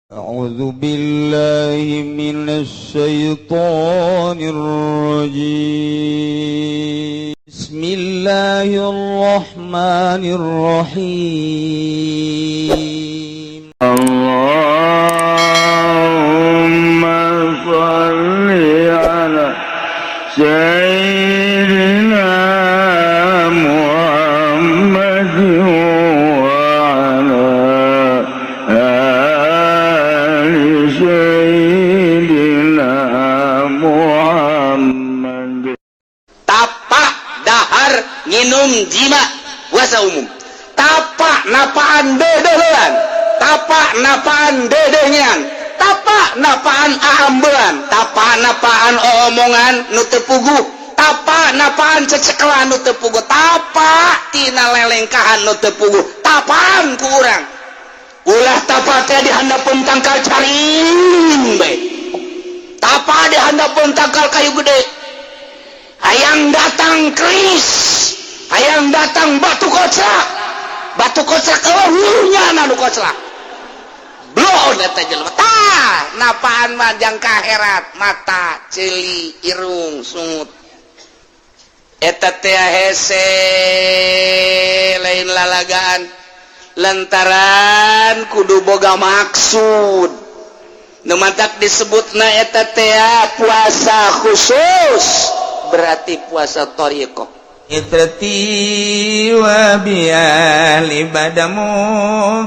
أعوذ بالله من الشيطان الرجيم. بسم الله الرحمن الرحيم. اللهم صل على سيدنا محمد وعلى آل سيدنا محمد. Tapak dahar, nginum, jima, puasa umum. Tapak napaan deudeuhan, tapak napaan deudeuhnyan, tapak napaan aambean, tapak napaan omongan nu teu puguh, tapak napaan cecekelan nu teu puguh, tapak tina lelengkahan nu teu puguh. Tapaan ku urang, ulah tapa teh di handapeun tangkal caring bae, tapa di handapeun tangkal kayu gede. Hayang datang keris, hayang datang batu koclak, batu koclak eueuhnya nu koclak bloon eta jelema. Tah, napaan mah jang kaherat, mata, ceuli, irung, sungut eta teh hese, lain lalagaan, lantaran kudu boga maksud. Nu matak disebutna eta teh puasa khusus, berarti puasa thoriqoh. عترتي وبأهلي بدا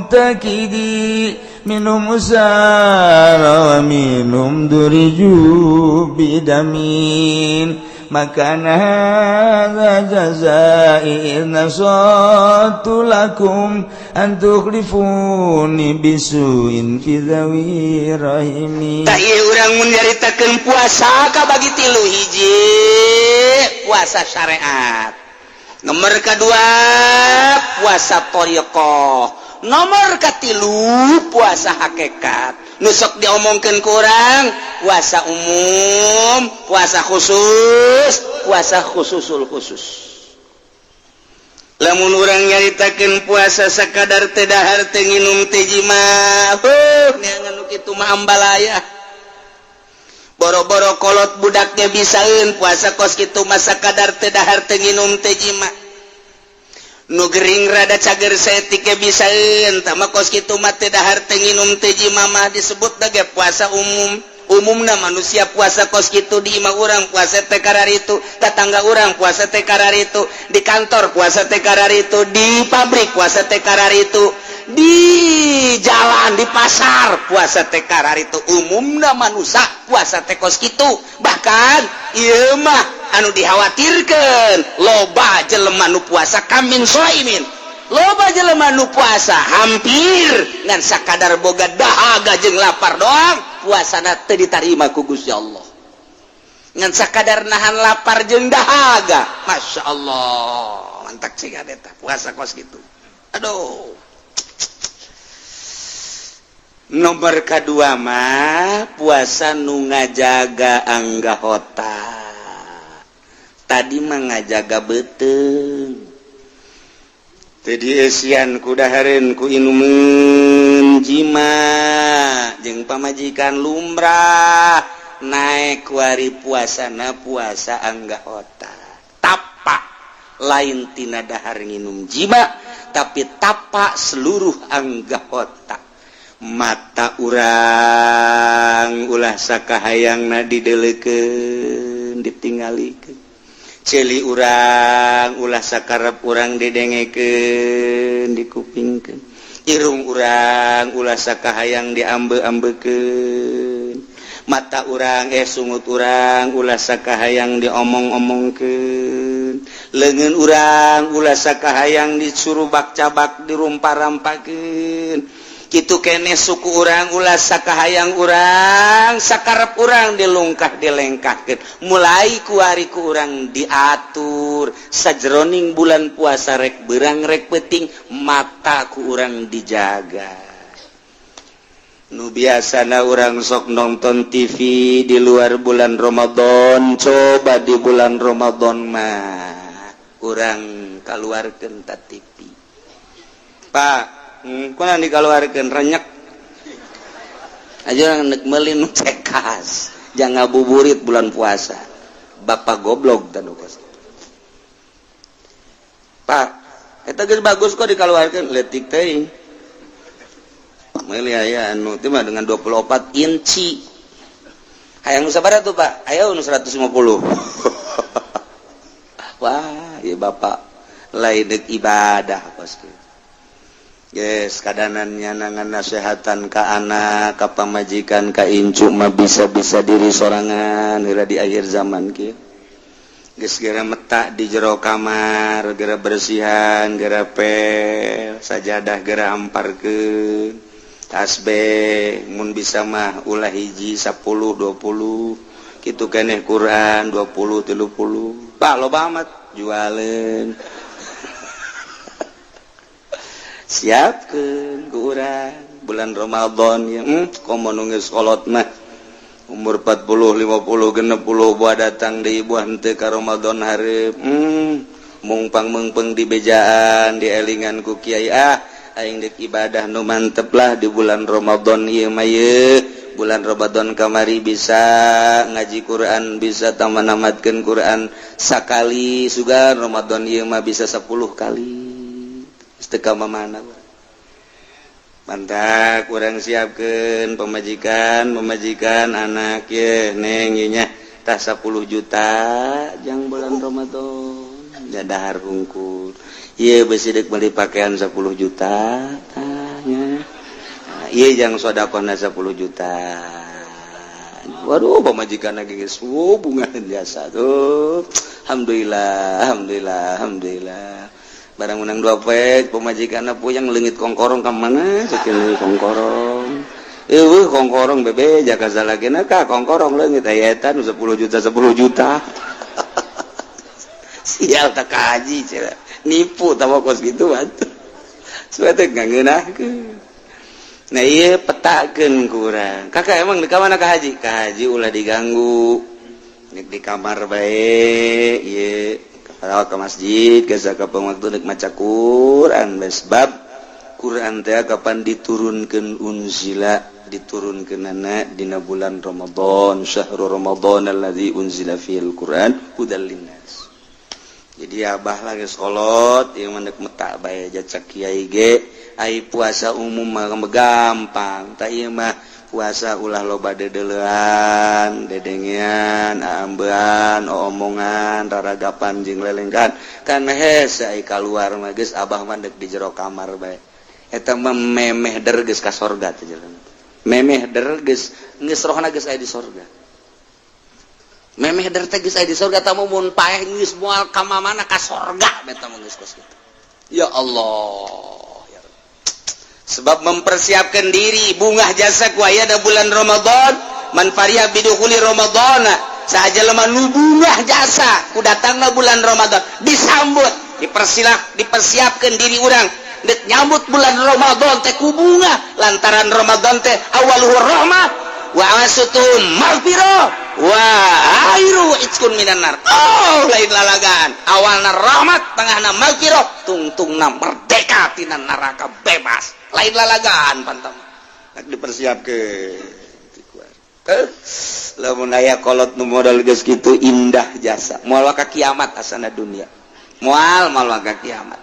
مبتكدي، منهم سار ومنهم درجوا بدمين. ما كان هذا جزائي إذ نصحت لكم أن تخلفوني بسوء في ذوي رحمي. Tah, ieu urang mun nyaritakeun puasa kabagi tilu. Hiji, puasa syariat. Nomor kedua, puasa thoriqoh. Nomor katilu, puasa hakikat. Nu sok diomongkeun ku urang puasa umum, puasa khusus, puasa khususul khusus. Lamun urang nyaritakeun puasa sakadar teu dahar, teu nginum, teu jima, huh, neangan nu kitu mah ambalaya. Boro-boro kolot, budaknya bisaeun puasa kos kitu mah, sakadar teu dahar, teu nginum, teu jima. Nu gering rada cager saeutik ge bisaeun tah mah. Kos kitu mah, teu dahar, teu nginum, teu jima mah disebut ge puasa umum. Umumna manusia puasa kos kitu. Di imah urang puasa teh kararitu, tetangga urang puasa teh kararitu, di kantor puasa teh kararitu, di pabrik puasa teh kararitu, di jalan, di pasar puasa teh kararitu. Umumna manusia puasa teh kos kitu. Bahkan ieu mah anu dikhawatirkan, loba jelema nu puasa كم من صائم, loba jelema nu puasa hampir ngan sakadar boga dahaga jeung lapar doang, puasana teu ditarima ku Gusti Allah, ngan sakadar nahan lapar jeung dahaga. Masya Allah, mantap sih eta puasa kos gitu. Aduh, nomor kedua mah puasa nu ngajaga anggota. Tadi mah ngajaga beuteung, teu dieusian ku dahareun, ku inumeun, jima jeung pamajikan lumrah. Naek kuari puasana puasa anggota, tapa lain tina dahar, nginum, jima, tapi tapa seluruh anggota. Mata urang ulah sakahayangna didelekeun, ditinggalikeun. Ceuli urang ulah sakarep urang didengekeun, dikupingkeun. Irung urang ulah sakahayang diambe-ambekeun. Mata urang, eh, sungut urang ulah sakahayang diomong-omongkeun. Leungeun urang ulah sakahayang disurubak cabak, dirumpa-rampakeun. Kitu kene suku urang, ulah sakahayang urang, sakarep urang dilungkah, dilengkahkeun. Mulai kuari ku urang diatur sajroning bulan puasa, rek berang rek peting, mata ku urang dijaga. Nu biasana urang sok nonton TV di luar bulan Ramadan, coba di bulan Ramadan mah urang kaluarkeun ta TV, Pak. Kunaon dikaluarkeun? Renyek. Aja nek meuli nu cekas, jangan ngabuburit bulan puasa. Bapak goblok dan kos. Pak, eta geus bagus kok dikeluarkan letik teh. Meuli aya anu teh mah dengan 24 inci. Hayang nu sabaraha tuh, Pak? Aya nu 150. Wah, ya bapak lain dek ibadah pasti. Yes, kadanannya nangan nasehatan ka anak, ka pamajikan, ka incu mah bisa-bisa diri sorangan heula di akhir zaman kieu. Geus gera metak di jero kamar, gera bersihan, gera pel, sajadah gera hamparkeun. Tasbih mun bisa mah ulah hiji 10 20 kitu keneh Quran 20 30. Pak loba amat jualeun. Siapkeun ku urang bulan Ramadan ya, komo nu geus kolot mah umur 40 50 60 buah datang deui buah henteu ka Ramadan hareup, mungpang meungpeung di bejaan dielingan ku kiai, ah aing dek ibadah nu mantep lah di bulan Ramadan ieu mah. Ye bulan Ramadan kamari bisa ngaji Quran, bisa taman namatkeun Quran sakali, sugan Ramadan ieu mah bisa 10 kali. Teu ka mana. Mantap kurang siapkan pemajikan pemajikan anak ye neng ye nya tah 10 juta jang bulan Ramadan dahar hungkul. Ye besi dek beli pakaian 10 juta tanya. Iya, jang sodakohna 10 juta. Waduh, pamajikan lagi geus bunga biasa tuh. Alhamdulillah, alhamdulillah, alhamdulillah. Barang menang dua poe pamajikan puyang leungit kongkorong ka mana ceuk kongkorong. Eueuh kongkorong bebe jaka salakina ka kongkorong leungit aya eta nu 10 juta 10 juta. Sial tak kaji cenah. Nipu tawa kos gitu atuh. Supaya teh ngeunahkeun. Nah iya petakeun kurang. Kakak emang di mana ka haji? Ka haji ulah diganggu. Nek di kamar bae ieu kalau ke masjid geus kapan waktu nek maca Quran sebab Quran teh kapan diturunkeun, unzila diturunkeunana dina bulan Ramadan, syahrul Ramadan alladzi unzila fil Quran hudal linnas. Jadi abah lagi sekolot yang mendek metak bae jacak kiai ge ai puasa umum mah gampang tak ieu mah puasa ulah loba dedelean, dedengean, ambean, omongan, raragapan jeung lelengkan kan hese ai kaluar mah geus abah mah dek di jero kamar bae. Eta mah memeh der geus ka sorga teh jalan, memeh der geus geus rohna geus aya di sorga. Memeh der teh geus aya di sorga. Tamu mun paeh geus moal ka mana ka sorga beta mah geus kos kitu. Ya Allah, sebab mempersiapkan diri bungah jasa ku aya bulan Ramadan. Man fariha bidukhuli Ramadan, saja lemah nu bungah jasa ku datangna bulan Ramadan disambut, dipersilah, dipersiapkan diri urang dek nyambut bulan Ramadan teh ku bunga lantaran Ramadan teh awaluhu rahmah wa awsatuhu maghfirah wa akhiru itqun minan nar. Oh, lain lalagan, awalna rahmat, tengahna maghfirah, tungtungna merdeka tina neraka, bebas. Lain lalagan pantam dipersiapkeun. Lamun aya kolot nu modal geus kitu indah jasa moal ka kiamat asana dunia moal moal ka kiamat.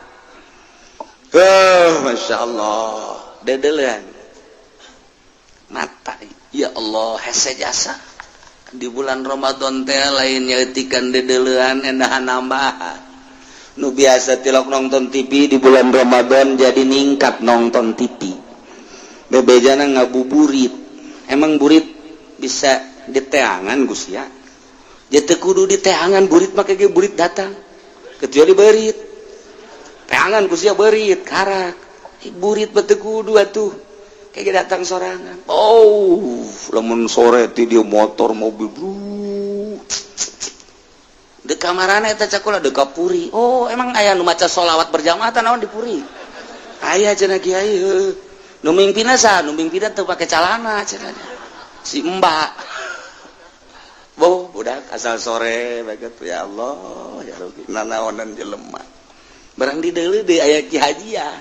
Oh, Masya Allah, dedelean mata, ya Allah, hese jasa di bulan Ramadan teh lain nyaetikan dedelean endahan nambahan. Nu biasa tilok nonton TV di bulan Ramadan jadi ningkat nonton TV bebejana ngabuburit. Emang burit bisa diteangan Gus ya? Jadi kudu diteangan burit mah ge burit datang kecuali berit teangan Gus ya, berit karak burit bete kudu atuh kayak datang sorangan. Oh, lamun sore ti dia motor mobil bro di kamarana eta cakula deka puri. Oh, emang aya nu maca sholawat berjamaah naon di puri aya cenah kiai heuh nu mimpinna saha? Nu mimpinna teu pake calana cenah si mbak. Boh budak asal sore baget. Ya Allah ya Rabbi, nanaonan jelema barang di deuleu deui aya ki hajian.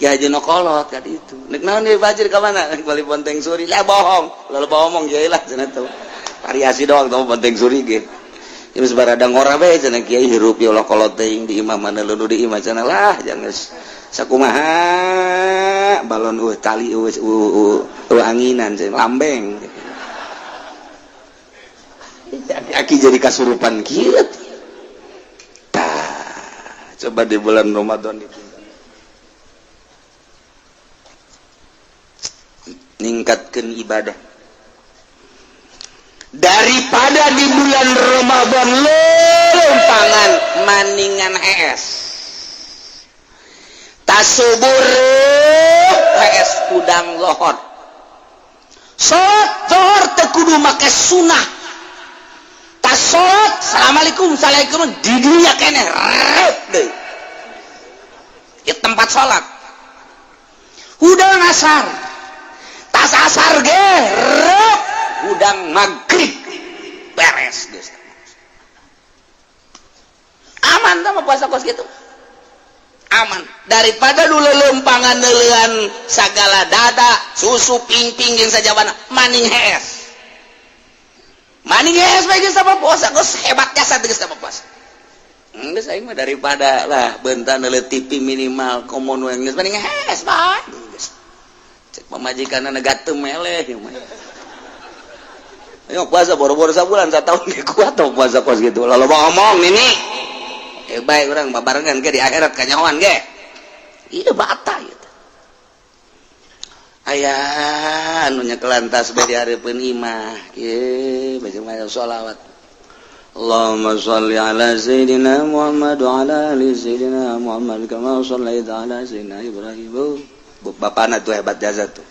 Ki Haji nu kolot ka ditu. Nek naon ieu fajir ka mana? Bali Bonteng Suri. Lah bohong. Lalu bohong kiai lah cenah tuh. Variasi doang tuh Bonteng Suri ge. Geus barada ngora bae cenah kiai hirup ya Allah kolot teuing di imah mana leuneuh di imah cenah lah jangan sakumaha balon tali anginan cenah lambeng. Aki jadi kasurupan kieu. Tah, coba di bulan Ramadan itu ningkatkan ibadah daripada di bulan Ramadan lelempangan maningan hees tasubur hees udang lohor salat lohor teu kudu make sunah tas salat assalamualaikum assalamualaikum di dunia keneh rep deui di tempat salat hudang asar tas asar ge rep hudang maghrib beres geus aman tah mah puasa kos gitu aman daripada dulu lempangan neulean sagala dada susu pingping jeung sajabana maning hees bae geus sama puasa geus hebat jasa geus sama puasa geus aing mah daripada lah bentar neuleuh TV minimal komo nu geus maning hees bae geus cek pamajikanna gatem meleh ieu mah. Ayo puasa boro-boro sabulan satahun ge kuat tau puasa kos gitu. Lalu ngomong nini. Eh bae urang babarengan ge di akhirat kanyahoan ge. Ieu bata ieu teh. Aya anu nyekelan tas bae di hareupeun imah. Kieu bae mah sholawat. Allahumma sholli ala sayyidina Muhammad wa ala ali sayyidina Muhammad kama shallaita ala sayyidina Ibrahim. Bapana tuh hebat jasa tuh.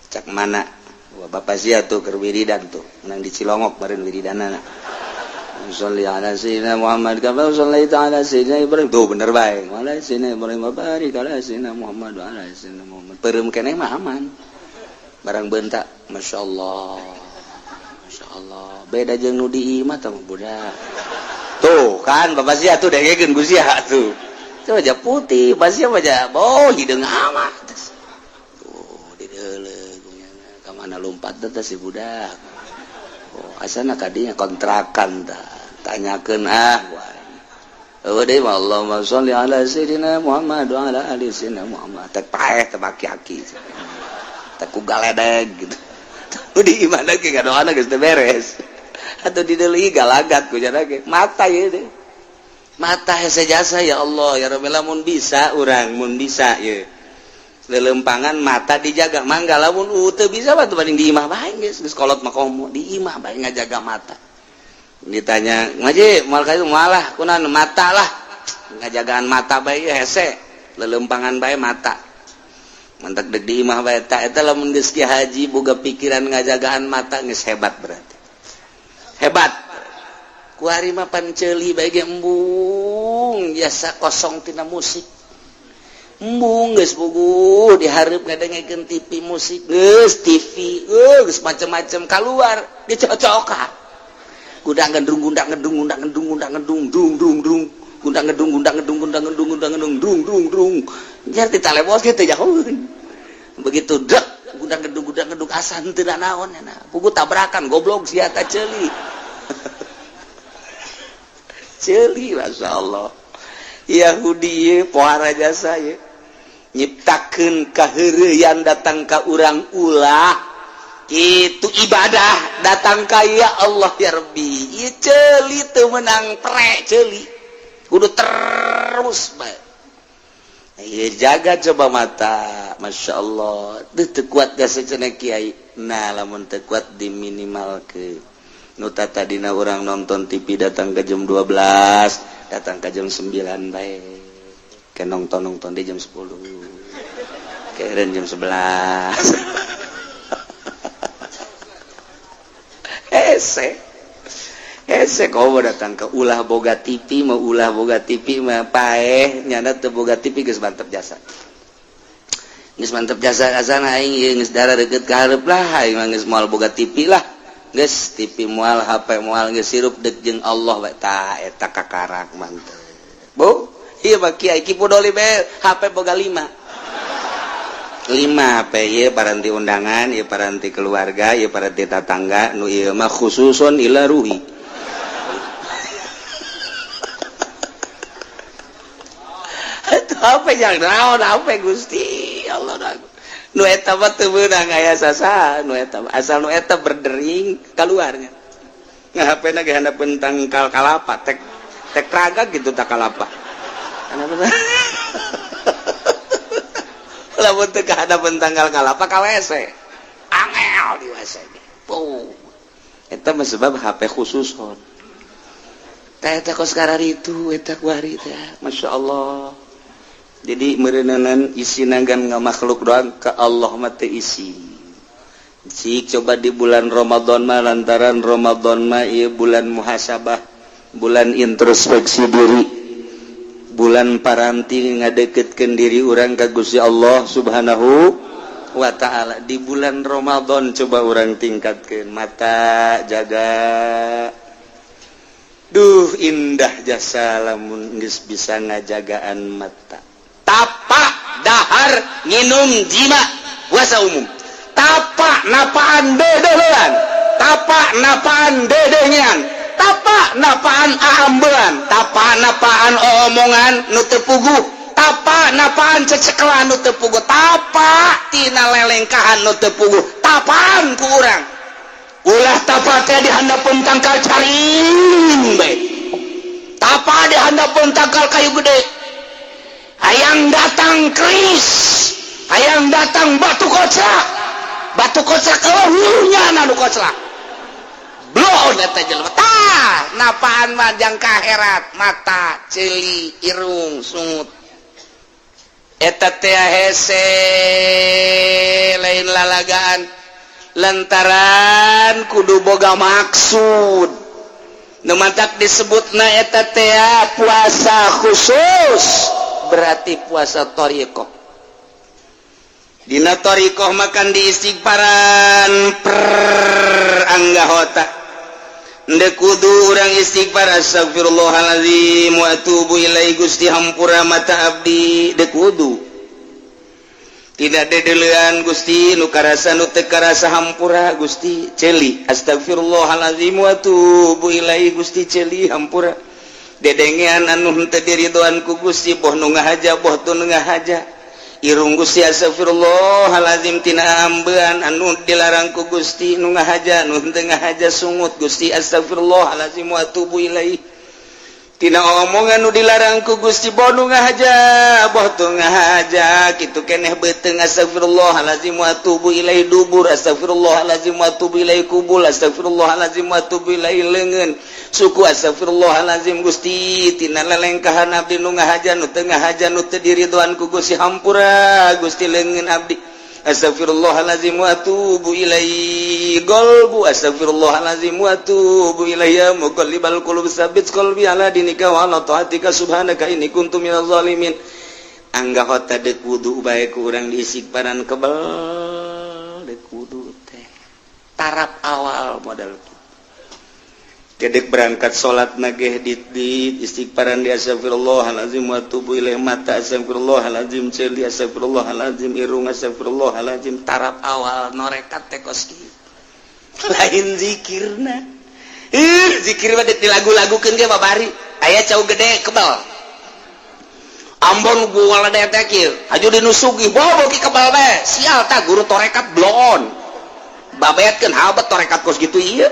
Cak mana? Wah, bapak sia tuh keur wiridan tuh, menang di Cilongok baren wiridanana. Sholli ala sayyidina Muhammad kama shallaita ala sayyidina Ibrahim. Tuh bener bae. Wa ala sayyidina Ibrahim wa barik ala sayyidina Muhammad wa ala sayyidina Muhammad. Peureum keneh mah aman. Barang bentak, masyaallah. Masyaallah. Beda jeung nu di imah tah budak. Tuh kan bapak sia tuh dengekeun ku sia tuh. Coba aja putih, bapak sia mah aja oh hideung amat. Tuh di deuleu ka mana lompat teh si budak. Oh, asana kadinya kontrakan tah. Tanyakeun ah eueuh deui mah Allahumma sholli ala sayyidina Muhammad wa ala ali sayyidina Muhammad. Teh paeh teh baki-aki. Teh ku galedeg gitu. Tuh di imah ge ngadoana geus teu beres. Atau di deuleu galagat ku jana ge. Mata ieu teh. Mata hese jasa ya Allah ya Rabbi lamun bisa urang mun bisa ieu. Lelempangan mata dijaga mangga lamun teu bisa mah banding di imah bae geus geus kolot mah komo di imah bae ngajaga mata. Ditanya ngaji moal ka malah kunaon mata lah ngajagaan mata bae hese lelempangan bae mata. Mantak deg di imah bae ta eta lamun geus ki haji boga pikiran ngajagaan mata geus hebat berarti. Hebat. Kuari mah pan ceuli bae ge embung jasa kosong tina musik. Embung geus puguh dihareup ngadengekeun TV musik geus TV geus macem-macem kaluar dicocokan. Gundang gendrung gundang gendung gundang gendung gundang gendung dung dung dung gundang gendung gundang gendung gundang gendung gundang gendung dung dung dung jar ditalebos ge teu jauheun. Begitu dek gundang gendung asa henteu naon nya puguh tabrakan goblok sia ta ceuli. Ceuli masyaallah. Yahudi pohara jasa ye. Nyiptakeun kaheureuyan datang ka urang ulah itu ibadah datang ka ya Allah ya Rabbi ieu ceuli teu meunang pre ceuli kudu terus bae. Ieu jaga coba mata Masya Allah teu kuat jasa cenah kiai. Nah lamun teu kuat diminimalkeun nu tadina urang nonton TV datang ke jam 12 datang ke jam 9 bae ke nonton di jam 10 keren jam 11 hese hese kau datang ke ulah boga TV mau ulah boga TV mah paeh nyana teu boga TV geus mantep jasa geus mantep jasa asana aing ieu geus darah deukeut ka hareup lah aing mah geus moal boga TV lah geus TV moal HP moal geus sirup deuk jeung Allah bae tah eta kakarak mantep. Bu ieu mah kiai Ki Pudoli bae HP boga 5. 5 HP ieu paranti undangan, ieu paranti keluarga, ieu paranti tatangga, nu ieu mah khususun ila ruhi. Itu HP yang naon HP Gusti Allah nu eta mah teu meunang aya sasaha nu eta asal nu eta berdering kaluarnya. Nga HP na ge handapeun tangkal kalapa tek tek raga gitu tak kalapa. Lamun teu kahadapeun tangkal kalapa ka WC. Angel di WC ge. Puh. Eta mah sebab HP khususon. Teh eta kos kararitu eta kuari teh. Masyaallah. Jadi meureunanan isi nanggan ngamakhluk doang ke Allah mah teu isi. Cik coba di bulan Ramadan mah lantaran Ramadan mah ieu bulan muhasabah, bulan introspeksi diri, bulan paranti ngadeketkeun diri urang ka Gusti Allah Subhanahu wa ta'ala. Di bulan Ramadan coba urang tingkatkeun mata jaga. Duh indah jasa lamun geus bisa ngajagaan mata. Tapak dahar nginum jima puasa umum, tapak napaan dedehan, tapak napaan dedengan, tapak napaan aambean, tapak napaan omongan nu teu puguh, tapak napaan cecekelan nu teu puguh, tapak tina lelengkahan nu teu puguh, tapaan ku urang. Ulah tapak teh di handapeun tangkal caring bae, tapak di handapeun tangkal kayu gede. Hayang datang keris, hayang datang batu koclak, batu koclak eueuhnya nu koclak. Bloon eta jelema. Tah, napaan mah jang kaherat, mata, ceuli, irung, sungut. Eta teh hese lain lalagaan lantaran kudu boga maksud. Nu matak disebutna eta teh puasa khusus. Berarti puasa thoriqoh. Dina thoriqoh makan di istighfaran per anggahota. Ndek kudu urang istighfar astagfirullahalazim wa atubu ilaihi Gusti hampura mata abdi dek kudu. Tidak dedelean Gusti nu karasa nu teu karasa hampura Gusti ceuli astagfirullahalazim wa atubu ilaihi Gusti ceuli hampura. Dedengean anu henteu diridoan ku Gusti boh nu ngahaja boh teu nu ngahaja. Irung Gusti astagfirullahalazim tina ambean anu dilarang ku Gusti nu ngahaja nu henteu ngahaja sungut Gusti astagfirullahalazim wa atubu ilaihi. Tina omongan nu dilarang ku Gusti boh nu ngahaja boh teu ngahaja kitu keneh beuteung astagfirullahalazim wa atubu ilaihi dubur astagfirullahalazim wa atubu ilaihi kubul astagfirullahalazim wa atubu ilaihi leungeun suku astagfirullahalazim Gusti tina lelengkahan abdi nu ngahaja nu teu ngahaja nu teu diridoan ku Gusti hampura Gusti leungeun abdi astagfirullahalazim wa atubu ilaihi qalbu astagfirullahalazim wa atubu ilaihi ya muqallibal qulub tsabbit qalbi ala dinika wa ala taatika subhanaka inni kuntu minaz zalimin. Anggahota deuk wudu bae ku urang diistighfaran kebel deuk wudu teh tarap awal modal dedek berangkat salat nageh di istighfaran di astagfirullahalazim wa atubu ilaihi mata astagfirullahalazim ceuli astagfirullahalazim irung astagfirullahalazim tarap awal norekat teh kos kieu lain zikirna. Zikir mah dilagu-lagukeun ge babari aya cau gede kebal ambon gua teh kieu aju dinusugi bobo ki kebal bae sial tah guru torekat bloon babetkeun habet torekat kos kitu ieu.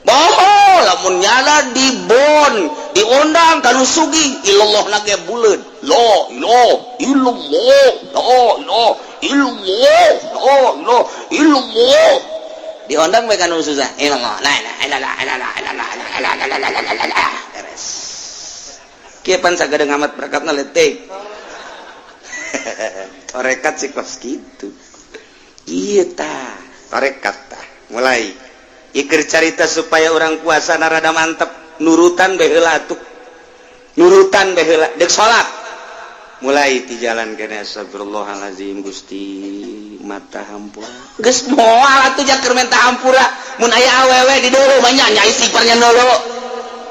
Boho lamun nyala di bon diundang kanu sugi ilallah nage buleud la ilaha illallah la ilaha illallah la ilaha illallah diundang bae kanu susah ilallah la ilaha illallah la ilaha illallah la ilaha illallah beres kieu pan sagadeng amat berakatna letik torekat sih kos kitu ieu tah torekat tah mulai iker carita supaya orang puasa narada mantep nurutan bae heula atuh nurutan bae heula deuk salat mulai di jalan kene astagfirullahalazim Gusti mata hampura geus moal atuh jaker menta hampura mun aya awewe di dulu banyak nya istighfarnya dulu.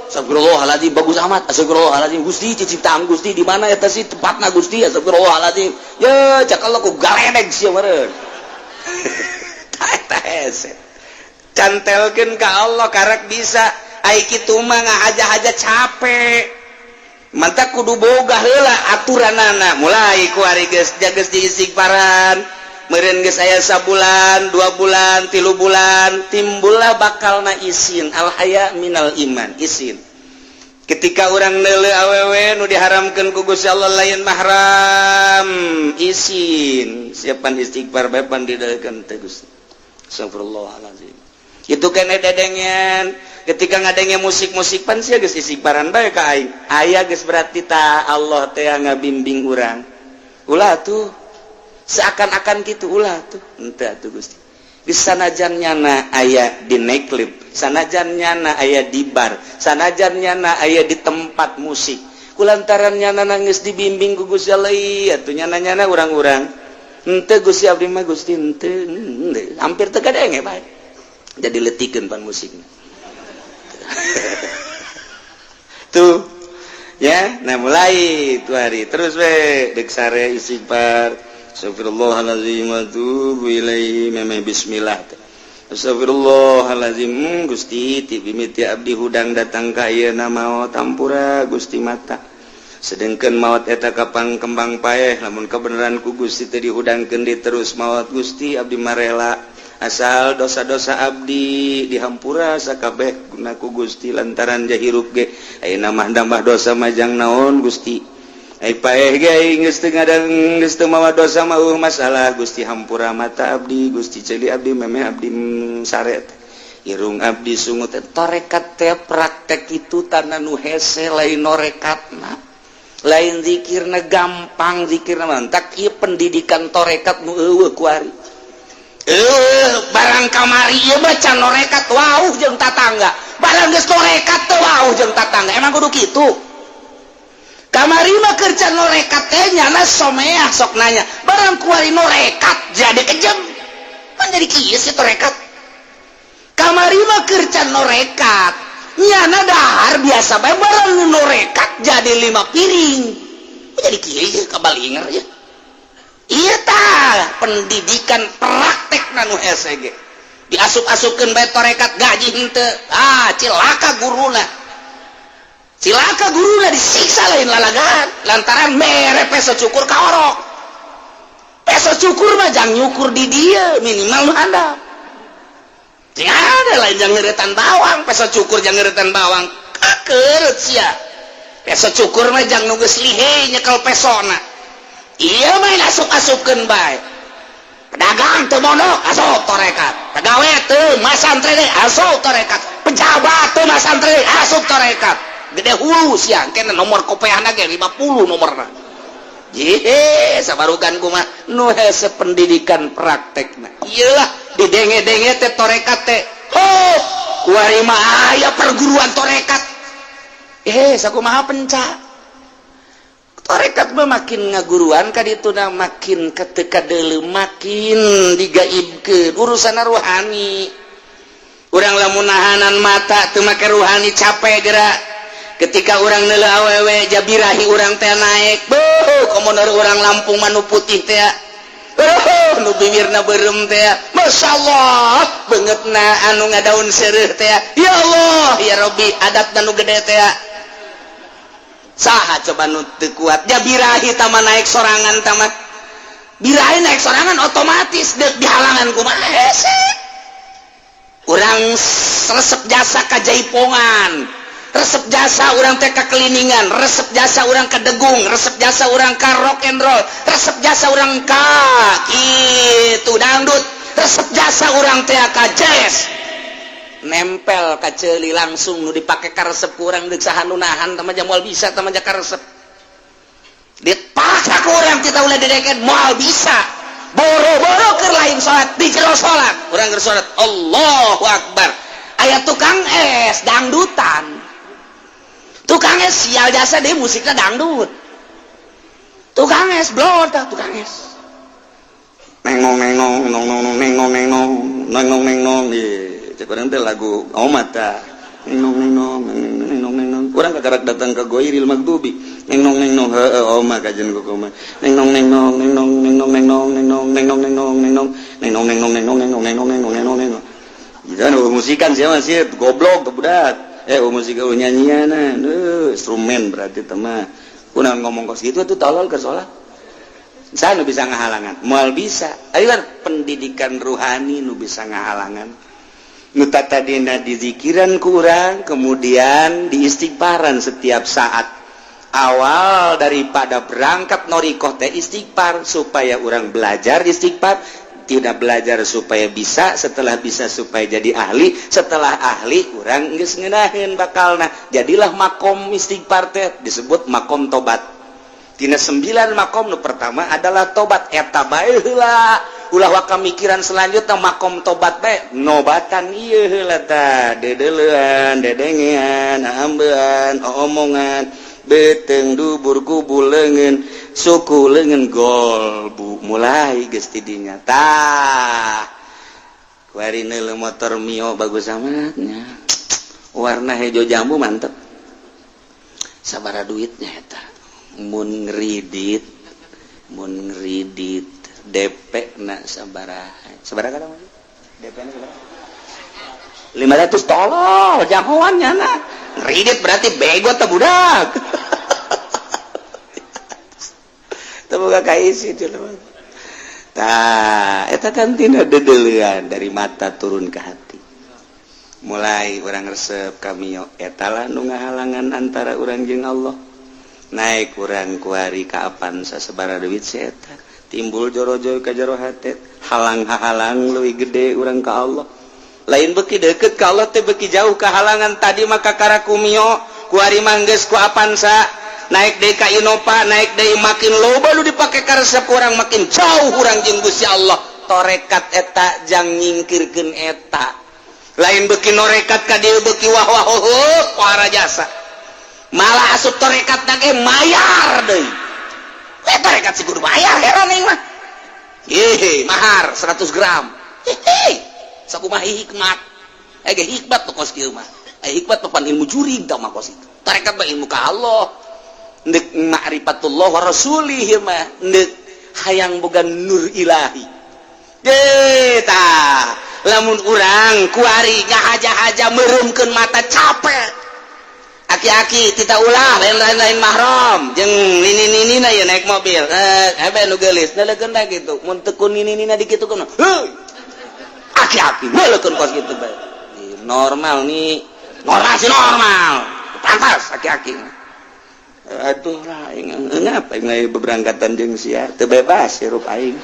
Astagfirullahaladzim, bagus amat. Astagfirullahaladzim, Gusti, ciptaan Gusti di mana eta sih tempatna, Gusti? Astagfirullahaladzim. Ya, cak Allah ku galedeg sia meureun. Eta hese. Cantelkeun ka Allah karak bisa. Ai kitu mah ngahaja-haja capek. Mantap, kudu boga heula aturanana. Mulai ku ari geus geus diistighfaran. Meureun geus aya sabulan, 2 bulan, 3 bulan, timbullah bakalna isin. Al haya minal iman, isin. Ketika orang neuleu awewe nu diharamkeun ku Gusti Allah, lain mahram, isin. Siapan istighfar bae pan dideukeun teh Gusti. Astagfirullahalazim. Itu kan dedengen ketika ngadenge musik-musik, pan sia geus istighfaran bae ka aing. Aya geus berarti ta Allah teh ngabimbing urang. Ulah tuh, seakan-akan gitu, ulah tuh, henteu atuh Gusti. Geus sanajan nyana aya di nightclub, sanajan nyana aya di bar, sanajan nyana aya di tempat musik, kulantaran nyana nangis dibimbing ku Gusti Allah, atuh nyana-nyana urang-urang henteu, Gusti, abdi mah, Gusti, henteu, hampir teu kadenge bae, jadi letikeun pan musikna tuh ya. Nah, mulai itu hari terus we dek sare istighfar, astagfirullahalazim wa atubu ilaihi, memeh bismillah, astagfirullahalazim, Gusti, ti mimiti abdi hudang datang ka ayeuna maot, hampura Gusti mata. Sedengkeun maot eta kapang kembang paeh, lamun kebenaran ku Gusti teh dihudangkeun di terus maot, Gusti, abdi marela asal dosa-dosa abdi dihampura sakabeh guna ku Gusti, lantaran jahirup ge ayeuna mah nambah dosa majang naon, Gusti. Ai paeh ge geus teu ngadang, geus teu mawa dosa mah masalah, Gusti. Hampura mata abdi, Gusti, ceuli abdi memeh abdi sare, irung abdi sungut. Torekat teh praktek itu tanah nu hese, lain norekatna, lain zikirna gampang, zikirna mantak ieu pendidikan torekat nu eueuh kuari. Barang kamari ieu mah can norekat wauh jeung tatangga, barang geus norekat teh wauh jeung tatangga. Emang kudu kitu? Kamari mah kerja norekat teh nyana someah, sok nanya, barang kuari norekat jadi kejam kan, jadi kieu sih torekat. Kamari mah kerja norekat nyana dahar biasa bae, barang norekat jadi lima piring. Oh, jadi kieu kabalinger ya. Iya tah, pendidikan praktek nanu hese ge diasup-asupkeun bae torekat, gaji henteu. Ah, cilaka guruna, cilaka guruna, disiksa lain lalagan lantaran mere peso cukur ka orok. Peso cukur mah jang nyukur di dia minimal nu handap. Sing ada lain jang ngeretan bawang, peso cukur jang ngeretan bawang, kakeut sia. Peso cukur mah jang nu geus lihe nyekel pesona. Iya, main asup-asupkeun bae. Pedagang teu mondok asup torekat, pegawai teu masantren asup torekat, pejabat teu masantren asup torekat, gede hulu siang kena nomor kopeahna ge 50 nomorna. Ye, sabarugan kumaha nu hese pendidikan praktekna. Iyalah, didenge-denge teh torekat teh. Oh, kuari mah aya perguruan torekat. Eh, sakumaha penca. Torekat mah makin ngaguruan ka dituna, makin ketika deuleu, makin digaibkeun urusan ruhani. Urang lamun nahanan mata teu make ruhani, capek gerak. Ketika orang neuleu awewe, jabirahi urang teh naik. Beuh, komo orang Lampung mah nu putih teh. Oh, nu bibirna beureum teh. Masya Allah, beungeutna anu ngadaun seureuh teh. Ya Allah, ya Robbi, adatna nu gede teh. Saha coba nu teu kuat jabirahi tama naik sorangan? Tama birahi naik sorangan otomatis deuk dihalangan kumaha hese. Urang resep jasa ka jaipongan, resep jasa urang teh ka keliningan, resep jasa urang ka degung, resep jasa urang ka rock and roll, resep jasa urang ka itu dangdut, resep jasa urang teh ka jazz, nempel ka ceuli langsung nu dipake ka resep kurang, deuk saha nu nahan? Tama moal bisa, tama ka resep dipaksa ku urang, kita ulah dideken moal bisa. Boro-boro keur lain salat, di jero salat urang keur salat, Allahu Akbar, aya tukang es dangdutan. Tukang es sial jasa deh, musiknya dangdut. Tukang es blor, tukang es nengong nengong nong nong nong nengong nengong nengong nengong. Iya, cek urang teh lagu omat tah, nengong nengong nengong. Urang kakarak datang ke ghairil maghdubi. Neng nong neng nong, heueuh oma kajen ku koma. Neng nong neng nong neng nong neng nong neng nong neng nong neng nong neng nong neng nong neng nong neng nong neng nong neng nong neng nong neng nong neng nong neng nong. Jangan musikan siapa sih goblok tuh budak. Musik nyanyian, instrumen berarti teman. Kunaon ngomong kos gitu tuh tolol ke sholat. Saya nu bisa ngahalangan, moal bisa. Ayo kan pendidikan ruhani nu bisa ngahalangan. Nu tadina dizikiran kurang, kemudian diistighfaran setiap saat. Awal daripada berangkat norikoh teh istighfar supaya orang belajar istighfar, tidak belajar supaya bisa, setelah bisa supaya jadi ahli, setelah ahli urang geus ngeunaheun bakalna. Jadilah makom istighfar teh disebut makom tobat. Tina 9 makom nu pertama adalah tobat, eta bae heula. Ulah waka mikiran selanjutnya, makom tobat bae nobatan ieu heula tah, dedeleuan, dedengean, ambean, omongan, beteng, dubur, kubul, leungeun, suku, leungeun, golbu, mulai geus ti dinya tah. Kuari neuleuh motor Mio bagus amatnya, warna hejo jambu, mantep. Sabaraha duitnya eta? Mun ngredit, mun ngredit DP na sabaraha? Sabaraha kadang DP na sabaraha? 500. Tolol jagoan nyana ngredit, berarti bego teh budak. Teu boga kaisi. Tah, eta kan tina dedeulean dari mata turun ke hati. Mulai urang resep ka Mio, eta lah nu ngahalangan antara urang jeung Allah. Naik urang kuari ka Avanza, sabaraha duit si eta? Timbul jorojo ka jero hate, halang-halang leuwih gede urang ka Allah. Lain beki deket ka Allah teh beki jauh kehalangan. Tadi maka karaku Mio, kuari mah geus ku Avanza, naik deui ka Innova, naik deui, makin loba lu dipake karesep urang, makin jauh urang jeung Gusti Allah. Torekat eta jang nyingkirkeun eta. Lain beki norekat ka dieu beki wah wah oh, para jasa, malah asup torekat ge mayar deui. Eh, torekat sih kudu bayar, heran aing mah. Ih, mahar 100 gram. Hehe, sakumaha hikmat eh ge hikmat tuh kos kieu mah. Eh, hikmat mah pan ilmu jurig tah mah kos itu. Tarekat mah ilmu ka Allah, ndek ma'rifatullah wa rasulih mah, ndek hayang boga nur ilahi. Deh tah, lamun urang kuari ngahaja-haja meremkeun mata, capek. Aki-aki kita ulah lain-lain, lain mahram jeung nini-nini na ya naik mobil, eh ebe nu geulis neuleukeun da kitu. Mun teu ku nini-nina dikitukeun, heuy, aki-aki neuleukeun kos kitu bae. Normal nih, normal sih, normal, pantas aki-aki. Aduh lah, aing ngapa aing lain beberangkatan jeung sia, teu bebas hirup aing.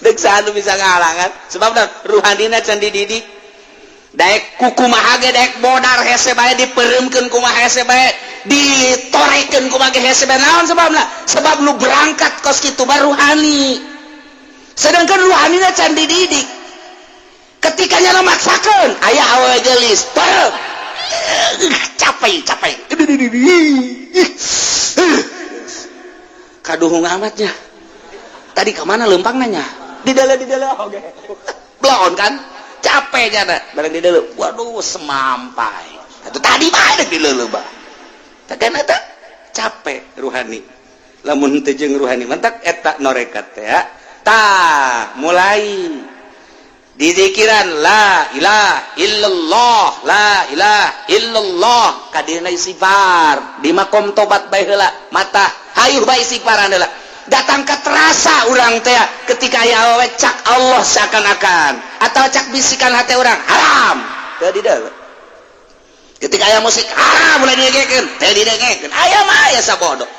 Dek saha nu bisa ngahalangan? Sebab dah ruhanina can dididik. Daek kukumaha ge, daek modar hese bae, dipereumkeun kumaha hese bae, ditorekeun kumaha ge hese bae. Naon sebabna? Sebab nu berangkat kos kitu mah ruhani, sedangkan ruhanina can dididik. Ketika nyana maksakeun aya awewe geulis, peureum, capek capek, kaduhung amatnya. Tadi kemana lempang nanya di dalam, di dalam, oke belon kan capek jana bareng di dalam. Waduh, semampai atau tadi mah di dalam bah. Kan eta capek ruhani. Lamun teu jeung ruhani mantak eta norekat teh ya. Tah, mulai dizikiran la ilaha illallah, la ilaha illallah, kadina istighfar di makom tobat bae heula, mata hayuh bae istighfaran heula. Datang ke terasa urang teh ketika aya awewe, cak Allah seakan-akan atau cak bisikan hati urang haram, teu di deuleu. Ketika aya musik haram, mulai didengekeun, teu didengekeun. Aya mah aya sabodo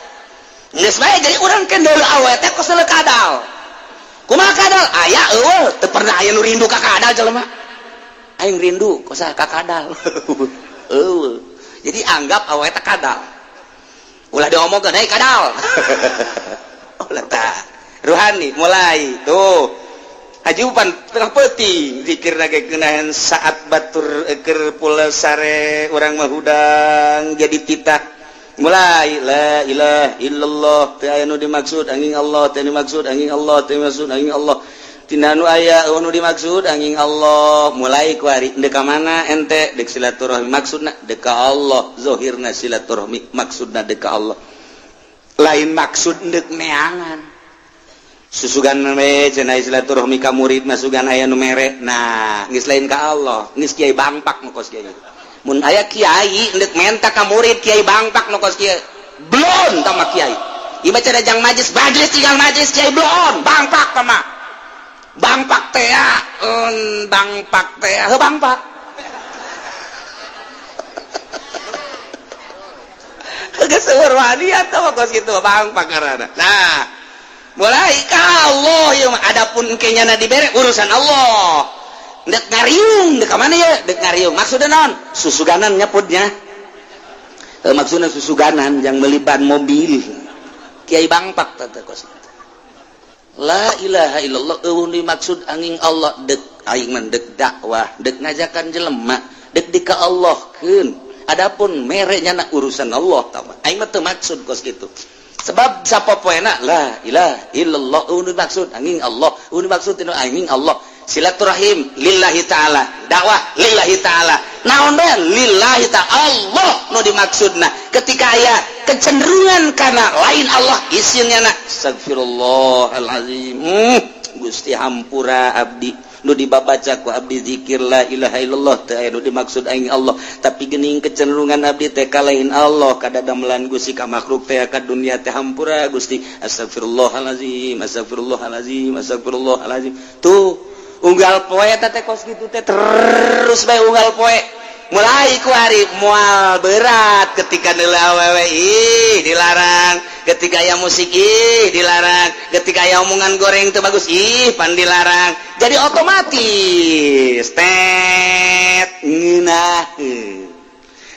geus bae. Jadi urang kendel awewe teh kos kadal. Kumaha kadal? Aya eueuh, teu pernah aya nu rindu ka kadal jelema. Aing rindu kosa ka kadal. Eueuh. Jadi anggap awewe teh kadal. Ulah diomongkeun, "Hei kadal." Ulah tah. Ruhani mulai tuh. Haji pan tengah peuting zikir ge keunahan saat batur keur pula sare, urang mah hudang jadi titah. Mulai la ilaha illallah, teu aya nu dimaksud angin Allah, teu dimaksud angin Allah, teu dimaksud angin Allah. Tina nu aya nu dimaksud angin Allah. Mulai kuari dek ka mana ente? Dek silaturahmi, maksudna dek ka Allah. Zohirna silaturahmi, maksudna dek ka Allah, lain maksud dek neangan. Susugan we cenah silaturahmi ka murid, masugan aya nu mere. Nah, geus lain ka Allah, geus kiai bangpak nu kos kiai. Mun aya kiai ndek menta ka murid, kiai bangpak nu kos kiai. Blon tama kiai. Ieu mah cenah jang majlis, majlis tinggal majlis kiai blon, bangpak tama. Bangpak teh ya, bangpak teh heuh bangpak. Geus seueur waniat teh kos kitu bangpak ngaranna. Nah, mulai ka Allah ieu mah. Adapun engke nyana dibere urusan Allah. Dek ngariung, dek ka mana ya? Dek ngariung. Maksudna naon? Susuganan nyaputnya. Maksudna susuganan yang beli ban mobil. Kiai bangpak teh kos. La ilaha illallah, eueuh dimaksud angin Allah. Dek aing mah dek dakwah, dek ngajakan jelema, dek di ka Allah keun. Adapun mere nyana urusan Allah tah. Aing mah teu maksud kos kitu. Sebab sapopoena la ilaha illallah, eueuh dimaksud angin Allah, eueuh dimaksud angin Allah. Silaturahim lillahi ta'ala, dakwah lillahi ta'ala, naon bae lillahi ta'ala, Allah nu dimaksudna. Ketika aya kecenderungan kana lain Allah, isinnya na astagfirullahalazim, Gusti hampura abdi, nu dibabaca ku abdi zikir la ilaha illallah teu aya nu dimaksud aing Allah, tapi geuning kecenderungan abdi teh ka lain Allah, kadadamelan Gusti, ka makhluk teh, ka dunia teh. Hampura Gusti, astagfirullahalazim, astagfirullahalazim, astagfirullahalazim. Tuh unggal poe teh kos kitu teh, terus bae unggal poe. Mulai ku hari moal berat ketika nilai awewe, ih dilarang, ketika aya musik, ih dilarang, ketika aya omongan goreng teu bagus, ih pan dilarang. Jadi otomatis tet ngeunah.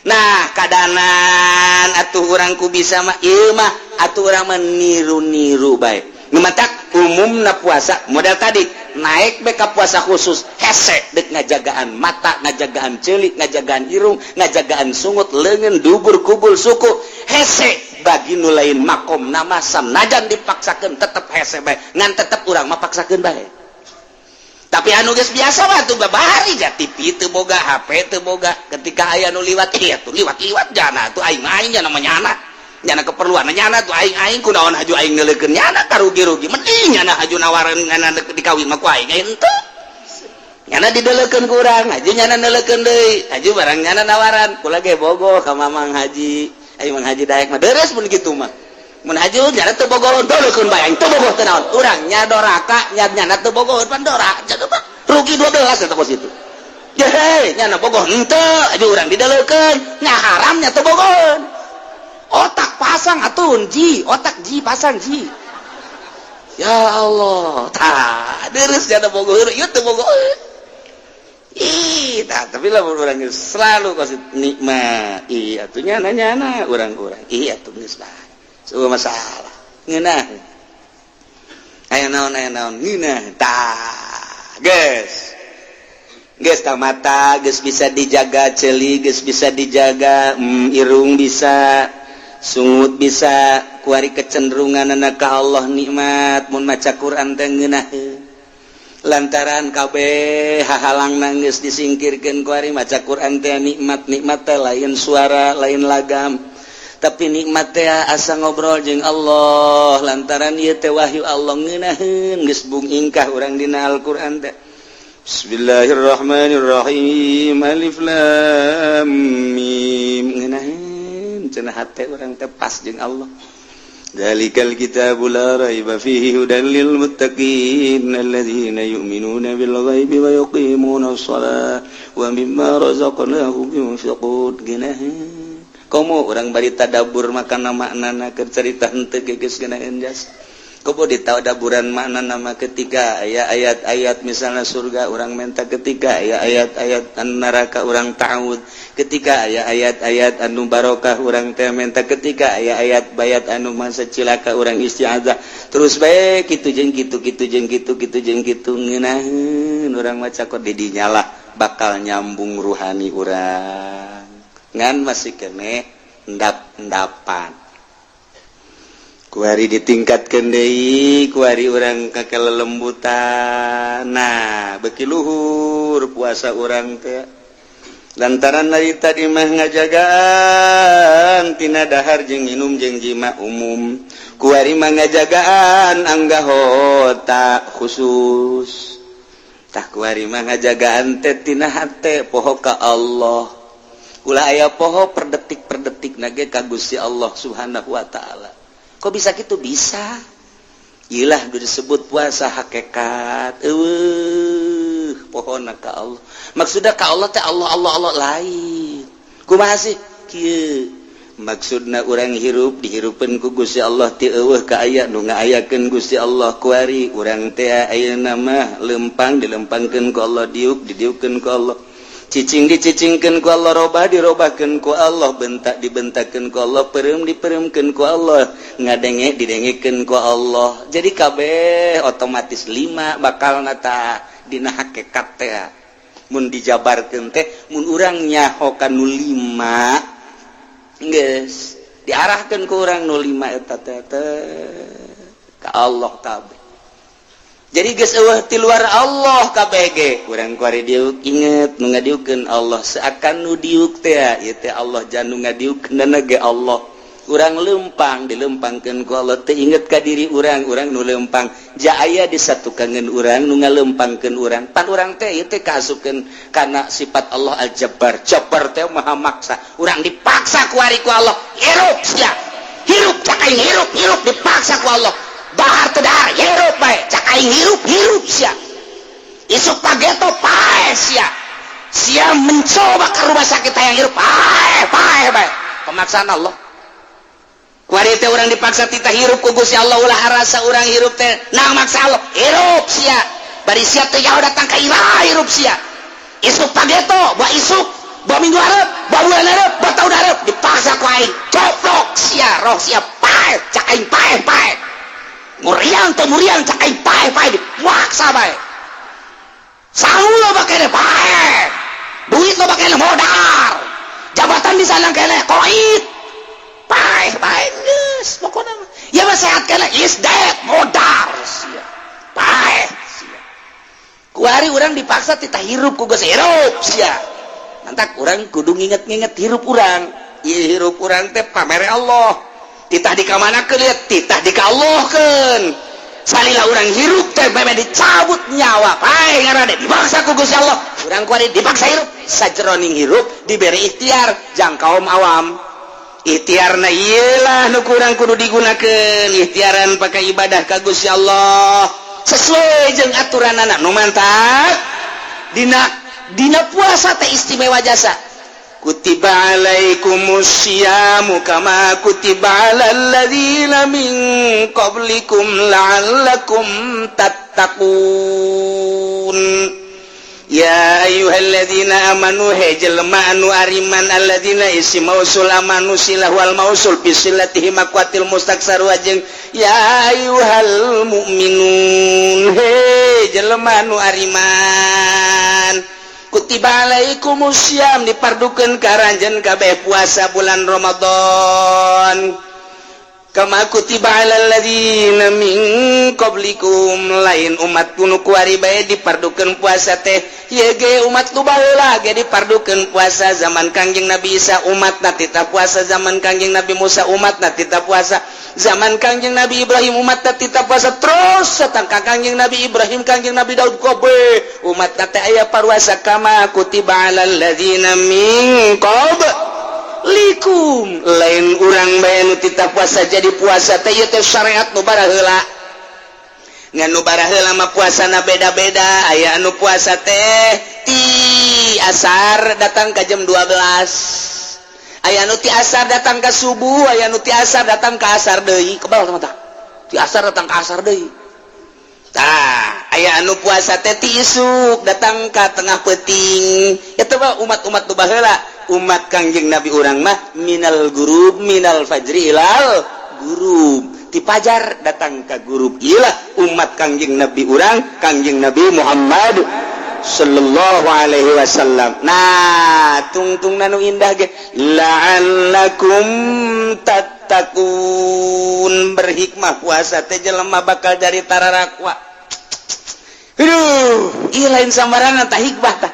Nah, kadanan atuh urang ku bisa mah ieu mah atuh urang mah niru-niru bae. Matak umumna puasa model tadi naik beka puasa khusus hese dek ngajagaan mata, ngajagaan celik, ngajagaan irung, ngajagaan sungut, lengan, dubur, kubul, suku. Hese bagi nu lain makom nama, sanajan dipaksakan tetep hese bae, ngan tetep urang mah paksakeun bae. Tapi anu geus biasa mah tuh babari ja TV teu boga, HP teu boga, ketika aya nu liwat, iya tuh liwat-liwat jana tuh aing aing jana mah nyana nyana keperluan nyana tuh aing aing kunaon haju aing neuleukeun nyana, karugi-rugi. Mending nyana haju nawaran nyana dikawin mah ku aing, aing henteu. Nyana dideleukeun ku urang, haju nyana neuleukeun deui, haju barang nyana nawaran kula ge bogoh ka Mamang Haji, aing Mang Haji daek mah deres. Mun kitu mah mun haju nyana teu bogoh, deulekeun bae, aing teu bogoh teu naon, urang nya doraka nya nyana teu bogoh pan dora rugi 12 eta kos itu. Jehe nyana bogoh henteu, haju urang dideleukeun nya haram nya teu bogoh. Otak pasang atuh ji, otak ji pasang ji. Ya Allah, tah deres jana bogoh ieu teu bogoh. Ih tah, tapi lah urang selalu kasih nikmat. Ih atuh nyana nyana urang-urang ih atuh geus bae. Semua masalah ngeunah, aya naon, aya naon ngeunah. Tah geus geus tah, mata geus bisa dijaga, ceuli geus bisa dijaga, irung bisa, sungut bisa. Kuari kecenderungan anak ka Allah nikmat. Mun maca Quran teh ngeunaheun lantaran kabeh hahalang nangis disingkirkeun. Kuari maca Quran teh nikmat. Nikmat teh lain suara, lain lagam, tapi nikmat teh asa ngobrol jeung Allah lantaran ieu teh wahyu Allah. Ngeunaheun geus bung ingkah urang dina Al-Qur'an teh. Bismillahirrahmanirrahim, alif lam mim, ngeunaheun cenah hate urang teh pas jeung Allah. Dzalikal kitabu la raiba fihi hudan lil muttaqin alladzina yu'minuna bil ghaibi wa yuqimuna shalah wa mimma razaqnahum yunfiqun. Geunaheun komo urang bari tadabbur makana maknana, keur carita henteu ge geus geunaheun jas. Komo ditadaburan makna nama ketika aya ayat-ayat misalnya surga urang menta, ketika aya ayat-ayat anu neraka urang ta'awud, ketika aya ayat-ayat anu barokah urang teh menta, ketika aya ayat bayat anu masa cilaka urang isti'adzah. Terus bae kitu jeung kitu, kitu jeung kitu, kitu jeung kitu, ngeunaheun urang maca kok di dinya lah bakal nyambung ruhani urang, ngan masih kene endap-endapan. Kuari ditingkatkan deui, kuari urang ka kelelembutan. Nah, beki luhur puasa urang teh lantaran dari tadi mah ngajagaan tina dahar jeung minum jeung jima umum, kuari mah ngajagaan anggahota khusus. Tah, kuari mah ngajagaan teh tina hate poho ka Allah, ulah aya poho per detik per detik nage ka Gusti Allah Subhanahu wa Ta'ala. Kok bisa gitu? Bisa. Ilah disebut puasa hakikat. Eueuh pohona ka Allah. Maksudnya ka Allah teh Allah Allah Allah lain. Kumaha sih? Kieu. Maksudna urang hirup dihirupeun ku Gusti Allah, ti eueuh ka aya, nu ngaayakeun Gusti Allah. Kuari urang teh ayeuna mah lempang dilempangkeun ku Allah, diuk didiukkeun ku Allah, cicing dicicingkeun ku Allah, robah dirobahkeun ku Allah, bentak dibentakeun ku Allah, peureum dipeureumkeun ku Allah, ngadenge didengekeun ku Allah. Jadi kabeh otomatis lima bakal nata dina hakikat teh. Mun dijabarkeun teh, mun urang nyaho ka nu lima, geus diarahkeun ku urang nu lima eta teh ka Allah kabeh. Jadi geus eueuh ti luar Allah kabeh ge. Urang kuari diuk inget nu ngadiukeun Allah, seakan nu diuk teh ieu teh Allah, jan nu ngadiukeun ge Allah. Urang lempang dilempangkeun ku Allah, teu inget ka diri urang, urang nu lempang. Ja aya disatukangeun urang nu ngalempangkeun urang. Pan urang teh ieu teh kaasupkeun kana sifat Allah Al-Jabbar. Jabbar teh maha maksa. Urang dipaksa ku ari ku Allah, hirup sia, hirup, cak aing hirup, hirup, dipaksa ku Allah. Dahar teu dahar, hirup bae, cak aing hirup, hirup sia. Isuk pageto paeh sia. Sia mencoba ke rumah sakit hayang hirup, paeh, paeh bae. Pemaksaan Allah. Kuari teh urang dipaksa titah hirup ku Gusti Allah. Ulah harasa urang hirup teh nah maksa Allah. Hirup sia, bari sia teh jauh datang ka imah, hirup sia. Isuk pageto, buah isuk, buah minggu hareup, buah bulan hareup, buah tahun hareup, dipaksa ku aing coplok sia, roh sia paeh, cak aing paeh, paeh. Muriang teh muriang, cak aing paeh, paeh, dipaksa bae. Sangu loba kene, paeh. Duit loba kene, modar. Jabatan di sana kene, koit, paeh, paeh geus pokona mah. Ya mah sehat kene, is dead, modar sia, paeh sia. Kuari urang dipaksa titah hirup ku geus, hirup sia. Mantak urang kudu nginget-nginget hirup urang. Ieu hirup urang teh pamere Allah, titah dikamanakeun lihat, titah dikallahkeun. Salila urang hirup teh meme dicabut nyawa, paeh ngaranna, dipaksa ku Gusti Allah. Urang kuari dipaksa hirup, sajeroning hirup diberi ikhtiar jang kaum awam. Ikhtiarna iyalah nu kurang kudu digunakeun, ikhtiaran pakai ibadah ka Gusti Allah sesuai jeung aturan anak. Nu mantap dina dina puasa teh istimewa jasa. Kutiba alaikumusyiyamu kama kutiba alal ladzina min qablikum la'allakum tattaqun. Ya ayyuhalladzina amanu, he jelema anu ariman. Alladzina isim mausul, amanu silah wal mausul bi silatihi maqwatil mustaksar wajeng. Ya ayyuhal mu'minun, he jelema anu ariman, kutiba alaikumusiyam, dipardukeun ka aranjeun kabeh puasa bulan Ramadan, kama kutiba alal ladzina min qablikum. Lain umat nu kuari bae dipardukeun puasa teh, ieu ge umat nu baheula ge dipardukeun puasa. Zaman Kangjeng Nabi Isa umatna titah puasa, zaman Kangjeng Nabi Musa umatna titah puasa, zaman Kangjeng Nabi Ibrahim umatna titah puasa, terus datang ka Kangjeng Nabi Ibrahim, Kangjeng Nabi Daud, kobe umatna teh aya paruasa. Kama kutiba alal ladzina min qablikum, lain urang bae nu titah puasa. Jadi puasa teh ieu teh syariat nu baraheula. Ngan nu baraheula mah puasana beda-beda. Aya anu puasa teh ti asar datang ka jam 12, aya anu ti asar datang ka subuh, aya anu ti asar datang ka asar deui. Kebal teman tah, ti asar datang ka asar deui. Tah, aya anu puasa teh ti isuk datang ka tengah peuting. Eta mah umat-umat nu baheula. Umat Kangjeng Nabi urang mah minal gurub, minal fajri ilal gurub, ti pajar datang ka gurub. Iyalah umat Kangjeng Nabi urang, Kangjeng Nabi Muhammad. sallallahu alaihi wasallam. Nah, tungtung nu indah ge la'allakum tattaqun, berhikmah puasa teh jelema bakal jadi tararakwa. Aduh, ieu lain sambarangan tah hikmah tah.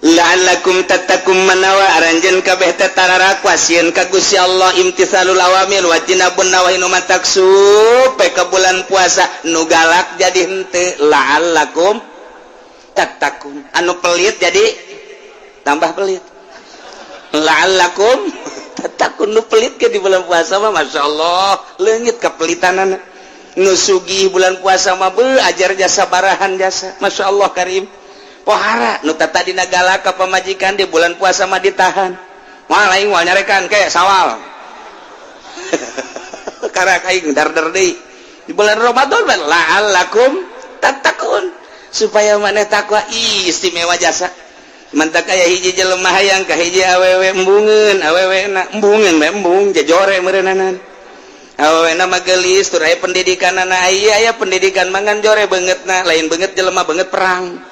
La'allakum tattaqun manawa aranjeun kabeh teh tararakwa sieun ka Gusti Allah, imtithalul awamir wa jinabun nawahi, nu matak supe ka bulan puasa nu galak jadi henteu, la'allakum tattaqun, anu pelit jadi tambah pelit, la'allakum tattaqun. Nu pelit ke di bulan puasa mah Masya Allah leungit kepelitanana, nu sugih bulan puasa mah beuh ajar jasa barahan jasa Masya Allah karim pohara, nu tadina galak ka pamajikan di bulan puasa mah ditahan, moal aing moal nyarekan ke sawal karak aing dar-dar deui di bulan Ramadan mah la'allakum tattaqun supaya maneh takwa. Ih, istimewa jasa mantak aya hiji jelema hayang ka hiji awewe, embungeun awewe na, embungeun bae embung jejore meureunana, awewe na mah geulis tur aya pendidikanana, aya aya pendidikan mangan jore beungeutna, lain beungeut jelema, beungeut perang.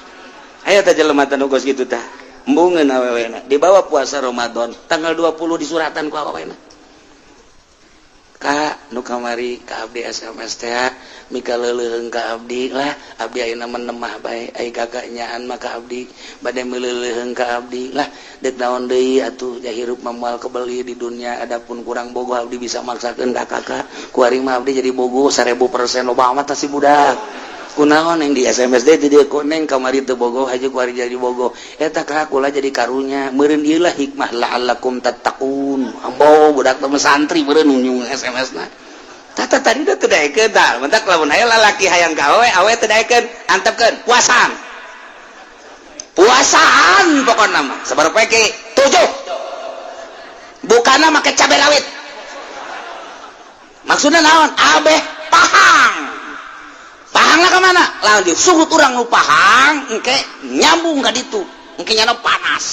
Aya tah jelema tah nu kos kitu tah, embungeun awewe na. Dibawa puasa Ramadan tanggal 20 disuratan ku awewena, "Kak, nu kamari ka abdi SMS teh mika leuleuheung ka abdi lah, abdi ayeuna mah nemah bae, ai kakak nyaan mah ka abdi bade meuleuheung ka abdi lah, deuk naon deui atuh, ja hirup mah moal kebeli di dunia, adapun kurang bogoh abdi bisa maksakeun ka kakak, ku ari mah abdi jadi bogoh 1000%." Loba amat si budak, kunaon yang di SMS deh di dieu, "Neng, kamari teu bogoh aja, ku ari jadi bogoh eta ka kula jadi karunya meureun." Ieu lah hikmah la'allakum tattaqun. Ambo budak teh santri meureun nyung SMS na. Tata tadi teu daekeun tah, mentak lamun aya lalaki hayang ka awewe, awewe teu daekeun, antepkeun puasaan. Puasaan pokona mah sabar poe tujuh. Bukana make cabe rawit. Maksudna naon? Abeh pahang. Pahangna ka mana? Lamun suhut urang nu pahang engke nyambung ka ditu. Engke nyana panas.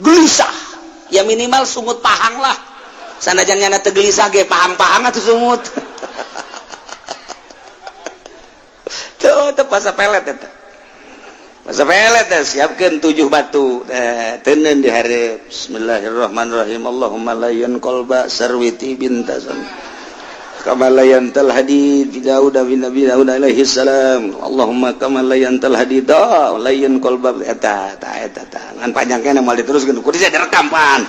Gelisah. Ya minimal sungut pahang lah. Sanajan nyana teu gelisah ge pahang-pahang atuh sungut. Tuh, teu puasa pelet eta. Puasa pelet teh siapkeun 7 batu. Teuneun di hareup. Bismillahirrahmanirrahim. Allahumma layyan qalba sarwiti bintasan. Kama layyantal hadid bi Daud bin Nabi Daud alaihi salam. Allahumma kama layyantal hadid layyan qalba eta ta eta ta. Ngan panjang keneh moal diteruskeun kudu direkam pan.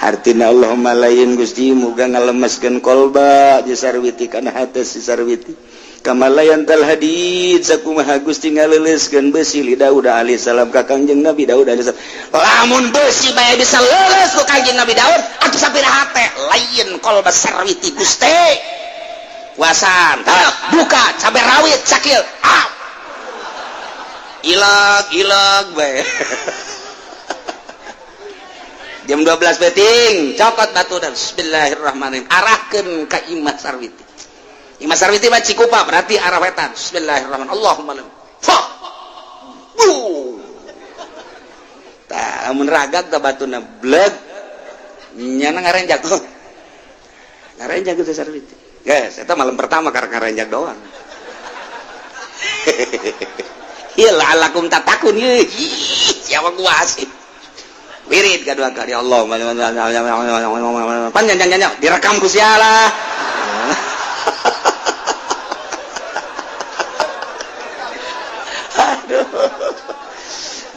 Hartina Allahumma lain Gusti muga ngalemeskeun kolba di sarwiti kana hate si sarwiti kama layantal hadid sakumaha Gusti ngaleuleuskeun besi li Daud alaihi salam ka Kangjeng Nabi Daud alaihi salam. Lamun besi bae bisa leuleus ku Kangjeng Nabi Daud atuh sapira hate lain kolba sarwiti Gusti. Puasan buka cabe rawit cakil ah ilag ilag bae. Jam 12 beting cokot batu dan bismillahirrahmanirrahim arahkeun ka Imah Sarwiti. Imah Sarwiti mah Cikupa berarti arah wetan. Bismillahirrahmanirrahim. Allahumma fa. Tah lamun ragag tah batuna bleg nyana ngarenjak. Ngarenjak teh Sarwiti. Guys, eta malam pertama karek ngarenjak doang. Ieu la'allakum tattaqun ieu. Siapa gua asik. Wirid kedua kali Allah panjang panjang direkam ku sialah. Aduh.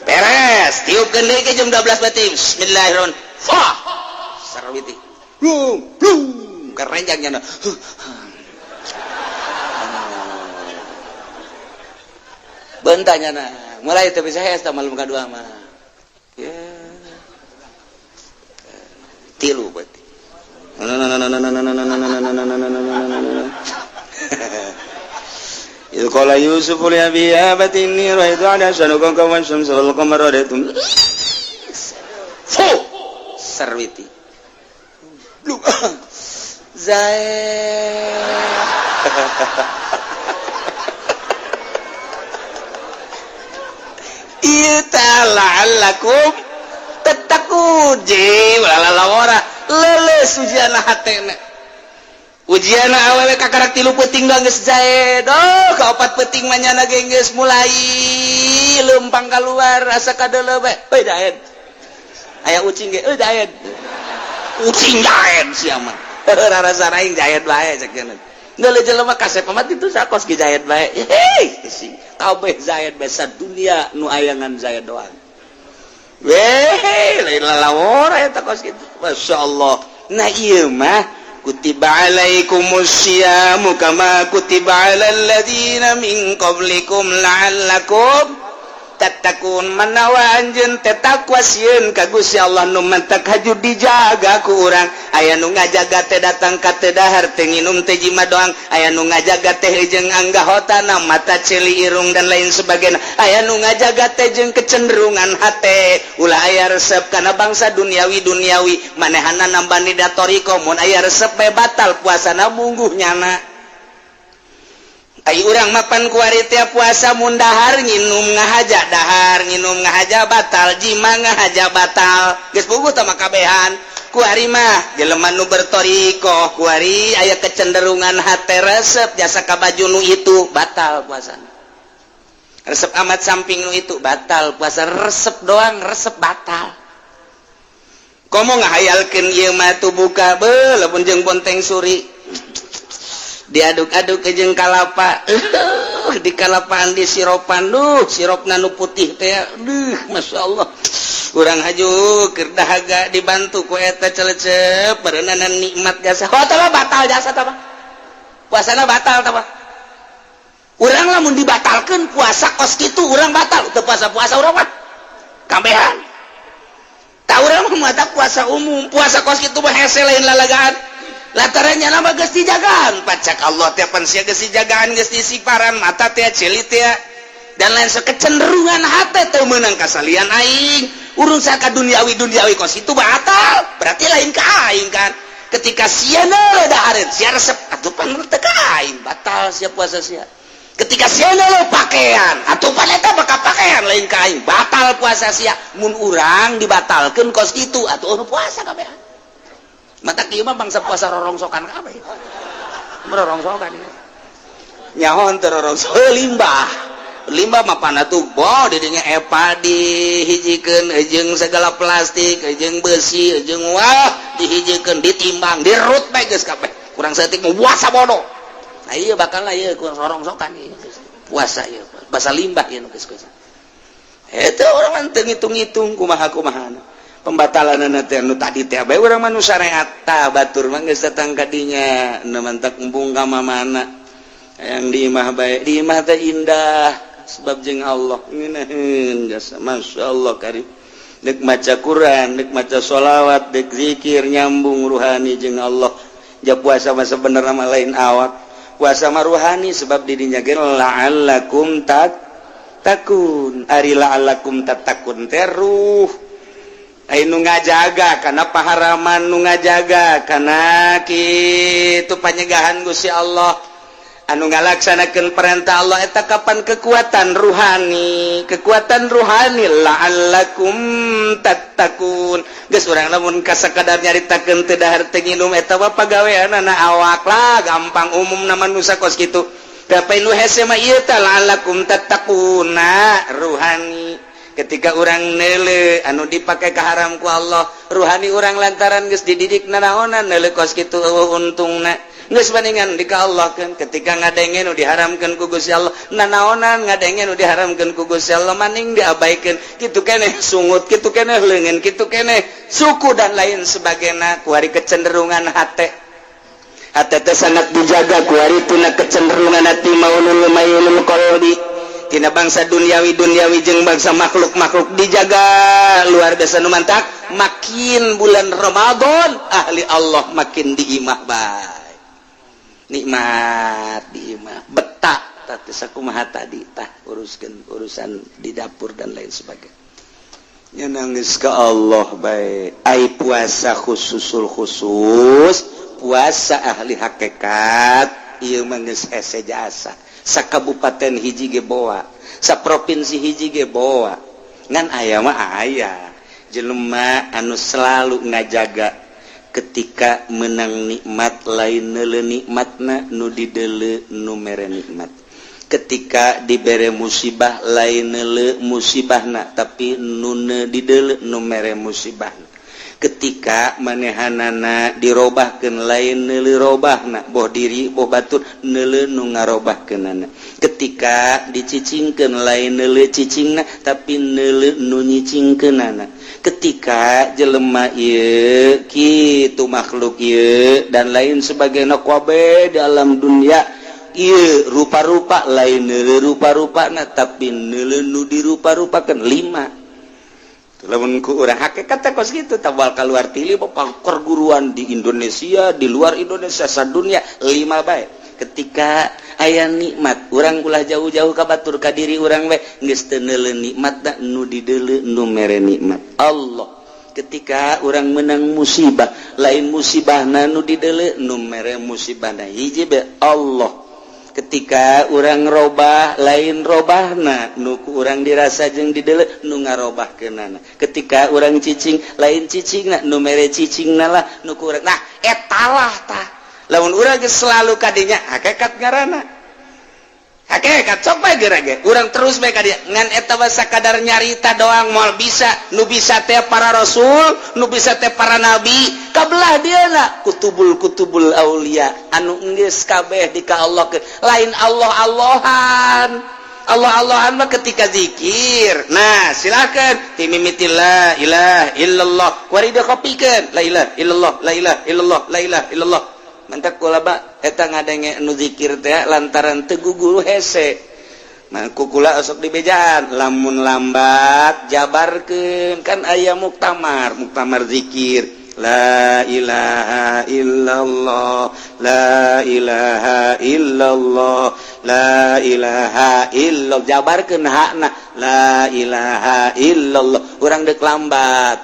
Beres, tiupkeun deui ke jam 12 batin. Bismillahirrahmanirrahim. Fa. Sarwiti. Blung, blung, kerenjang nya. Bentanya na. Mulai teu bisa hees tah malam kadua mah. Ya. Tilu berarti. Idh qala Yusuf li abihi ya abati inni ra'aytu ahada asyara kawkaban wasyamsa wal qamara ra'aytum. Fu sarwiti. Zae. Ieu la'allakum tattaqun. Ji ulah lalawara leuleus ujianna hatena. Ujian awewe kakarak 3 peuting doang geus zaed. Oh, ka 4 peuting mah nyana ge geus mulai leumpang keluar, asa kadeuleu bae. Euy, daed. Aya ucing ge, euy, daed. Ucing daed sia mah. Rarasa aing jaed bae cek cenah. Neuleuh jelema kasep amat itu sakos ge jaed bae. Hei, si kabeh zaed bae, dunia nu ayangan zaed doang. Weh, lain lalawora eta kos kitu. Masyaallah. Nah, ieu mah kutiba alaikumusyiyamu kama kutiba alal ladzina min qablikum la'allakum tattaqun. Manawa anjeun teh takwa, sieun ka Gusti Allah, nu mantak haju dijaga ku urang. Aya nu ngajaga teh datang ka teu dahar, teu nginum, teu jima doang. Aya nu ngajaga teh jeung anggahotana, mata, ceuli, irung, dan lain sebagainya. Aya nu ngajaga teh jeung kecenderungan hate, ulah aya resep kana bangsa duniawi duniawi. Manehana nambani da thoriqoh, mun aya resep bae batal puasana, mungguh nyana. Ai urang mapan kuari tiap puasa mun dahar nginum ngahaja, dahar nginum ngahaja batal, jima ngahaja batal, geus puguh tah mah kabehan. Kuari mah jelema nu berthoriqoh, kuari aya kecenderungan hate resep jasa ka baju nu itu, batal puasana. Resep amat samping nu itu, batal puasa. Resep doang, resep batal. Komo ngahayalkeun ieu mah tuh buka be lamun jeung bonteng suri diaduk-aduk ke jeung kalapa, di kalapaan di siropan, duh, sirop nu putih teh, duh, masya Allah. Urang haju keur dahaga dibantu ku eta celecep berenanan nikmat jasa. Oh, tah batal jasa, tah puasana batal. Tah urang lamun dibatalkeun puasa kos kitu, urang batal teu puasa-puasa urang mah kabehan. Tah, urang mah mata puasa umum, puasa kos kitu mah hese, lain lalagaan, lantarannya nama geus dijagaan. Pacak Allah teh pan sia geus dijagaan, geus disiparan mata teh, ceuli teh, dan lain kecenderungan hate teu meunang kasalian aing. Urung saka duniawi duniawi kos itu batal, berarti lain ka aing kan. Ketika sia neuleuh dahareun, sia resep atuh, pan teu ka aing, batal sia puasa sia. Ketika sia neuleuh pakaian atuh, pan eta bakal pakaian, lain ka aing, batal puasa sia. Mun urang dibatalkeun kos kitu atuh puasa kabehan. Mata kieu mah bangsa puasa rorongsokan kabeh, rorongsokan nyaho teu rorongsok. Limbah limbah mah pana tuh bo didinya epa dihijikeun jeung segala plastik jeung besi jeung wah, dihijikeun, ditimbang, dirut bae geus kabeh. Kurang saeutik mau puasa bodoh. Nah, iya bakal lah ieu kurang rorongsokan ieu puasa, ieu bahasa limbah ieu geus geus. Eta urang teu ngitung-ngitung kumaha kumaha pembatalan teh nu tadi teh bae. Urang mah nu syariat tah, batur mah geus datang ka dinya, nu mantak embung ka mamana yang di imah bae. Di imah teh indah sebab jeung Allah ngeunaheun jasa, masyaallah karim. Dek maca Quran, dek maca sholawat, dek zikir, nyambung ruhani jeung Allah. Ja puasa mah sebenarnya mah lain awak, puasa mah ruhani, sebab didinya ge la'allakum tattaqun. Ari la'allakum tattaqun teh ruh. Ai nu ngajaga karena paharaman, nu ngajaga karena kitu panyegahan Gusti Allah, anu ngalaksanakeun perintah Allah, eta kapan kekuatan ruhani, kekuatan ruhani la'allakum tattaqun. Geus urang lamun kasakadar nyaritakeun teu dahar teu nginum, eta mah pagaweanana awak lah, gampang, umum na manusia kos kitu. Tapi nu hese mah ieu teh la'allakum tattaquna ruhani. Ketika urang neuleuh anu dipakai kaharam ku Allah, ruhani urang lantaran geus dididik nanaonan, neuleuh kos kitu eueuh untungna, geus bandingan di ka Allah kan. Ketika ngadenge nu diharamkeun ku Gusti Allah, nanaonan ngadenge nu diharamkeun ku Gusti Allah, maning diabaikeun kitu keneh, sungut kitu keneh, leungeun kitu keneh, suku dan lain sebagainya. Kuari kecenderungan hate, hate teh sangat dijaga kuari tina kecenderungan hati maulul mailul qalbi, tina bangsa duniawi duniawi jeung bangsa makhluk-makhluk dijaga luar biasa. Nu mantak makin bulan Ramadan, ahli Allah makin di imah bae, nikmat di imah, betah. Tah, sakumaha tadi tah, uruskeun urusan di dapur dan lain sebagainya, nangis ke Allah bae. Ai puasa khususul khusus, puasa ahli hakikat ieu mah geus hese jasa. Sakabupaten hiji ge boa, sa provinsi hiji ge boa. Ngan aya mah aya jelema anu selalu ngajaga. Ketika menang nikmat, lain neuleu nikmatna, nu dideuleu nu mere nikmat. Ketika dibere musibah, lain neuleu musibahna, tapi nu dideuleu nu mere musibahna. Ketika manehanana dirobahkeun, lain neuleu robahna, boh diri boh batur, neuleu nu ngarobahkeunana. Ketika dicicingkeun, lain neuleu cicingna, tapi neuleu nu nyicingkeunana. Ketika jelema ieu kitu, makhluk ieu dan lain sebagainya, kabeh dalam dunia ieu rupa-rupa, lain neuleu rupa-rupana, tapi neuleu nu dirupa-rupakeun. Lima lamun ku urang hakikat teh kos kitu, tabal keluar tili perguruan di Indonesia, di luar Indonesia, sadunia, lima bae. Ketika aya nikmat, urang ulah jauh-jauh ka batur, ka diri urang we, geus teu neuleu nikmat da, nu dideuleu nu mere nikmat, Allah. Ketika urang menang musibah, lain musibahna nu dideuleu, nu mere musibahna hiji be, Allah. Ketika urang robah, lain robahna nu ku urang dirasa jeung dideuleu, nu ngarobahkeunana. Ketika urang cicing, lain cicingna, nu mere cicingna lah nu ku urang. Nah, etalah tah lamun urang geus selalu kadinya, hakikat ngaranna hakikat. Sok bae geura ge urang terus bae ka dieu, ngan eta mah sakadar nyarita doang, moal bisa. Nu bisa teh para rasul, nu bisa teh para nabi, kabelah dieuna kutubul kutubul aulia anu geus kabeh di ka Allah. Lain Allah Allahan, Allah Allahan mah ketika zikir. Nah, silakan timimiti la ilaha illallah, kuari kopikeun la ilaha illallah, la ilaha illallah, la ilaha illallah. Mantak kula ba eta ngadenge nu zikir teh lantaran teu guguru hese. Nah, kukula osok di bejaan, lamun lambat jabarkeun, kan aya muktamar, muktamar zikir la ilaha illallah, la ilaha illallah, la ilaha illallah, jabarkeun hakna la ilaha illallah. Urang dek lambat,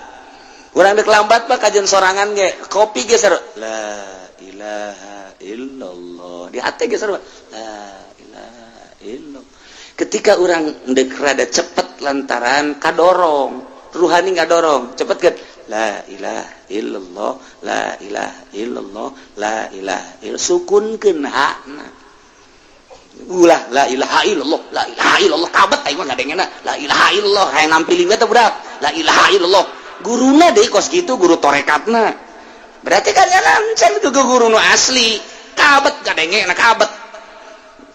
urang dek lambat mah kajian sorangan ge kopi ge seru la ilaha illallah, di hati ge seru la ilaha illallah. Ketika urang dek rada cepet lantaran kadorong ruhani, ngadorong cepet kan, la ilaha illallah, la ilaha illallah, la ilaha illallah, sukunkeun hakna. Ulah la ilaha illallah, la ilaha illallah, kabet aing mah ngadengena la ilaha illallah, hayang nampiling teh budak la ilaha illallah. Guruna deui kos kitu, guru torekatna berarti kan can ke guru nu asli, kabet kadengena, kabet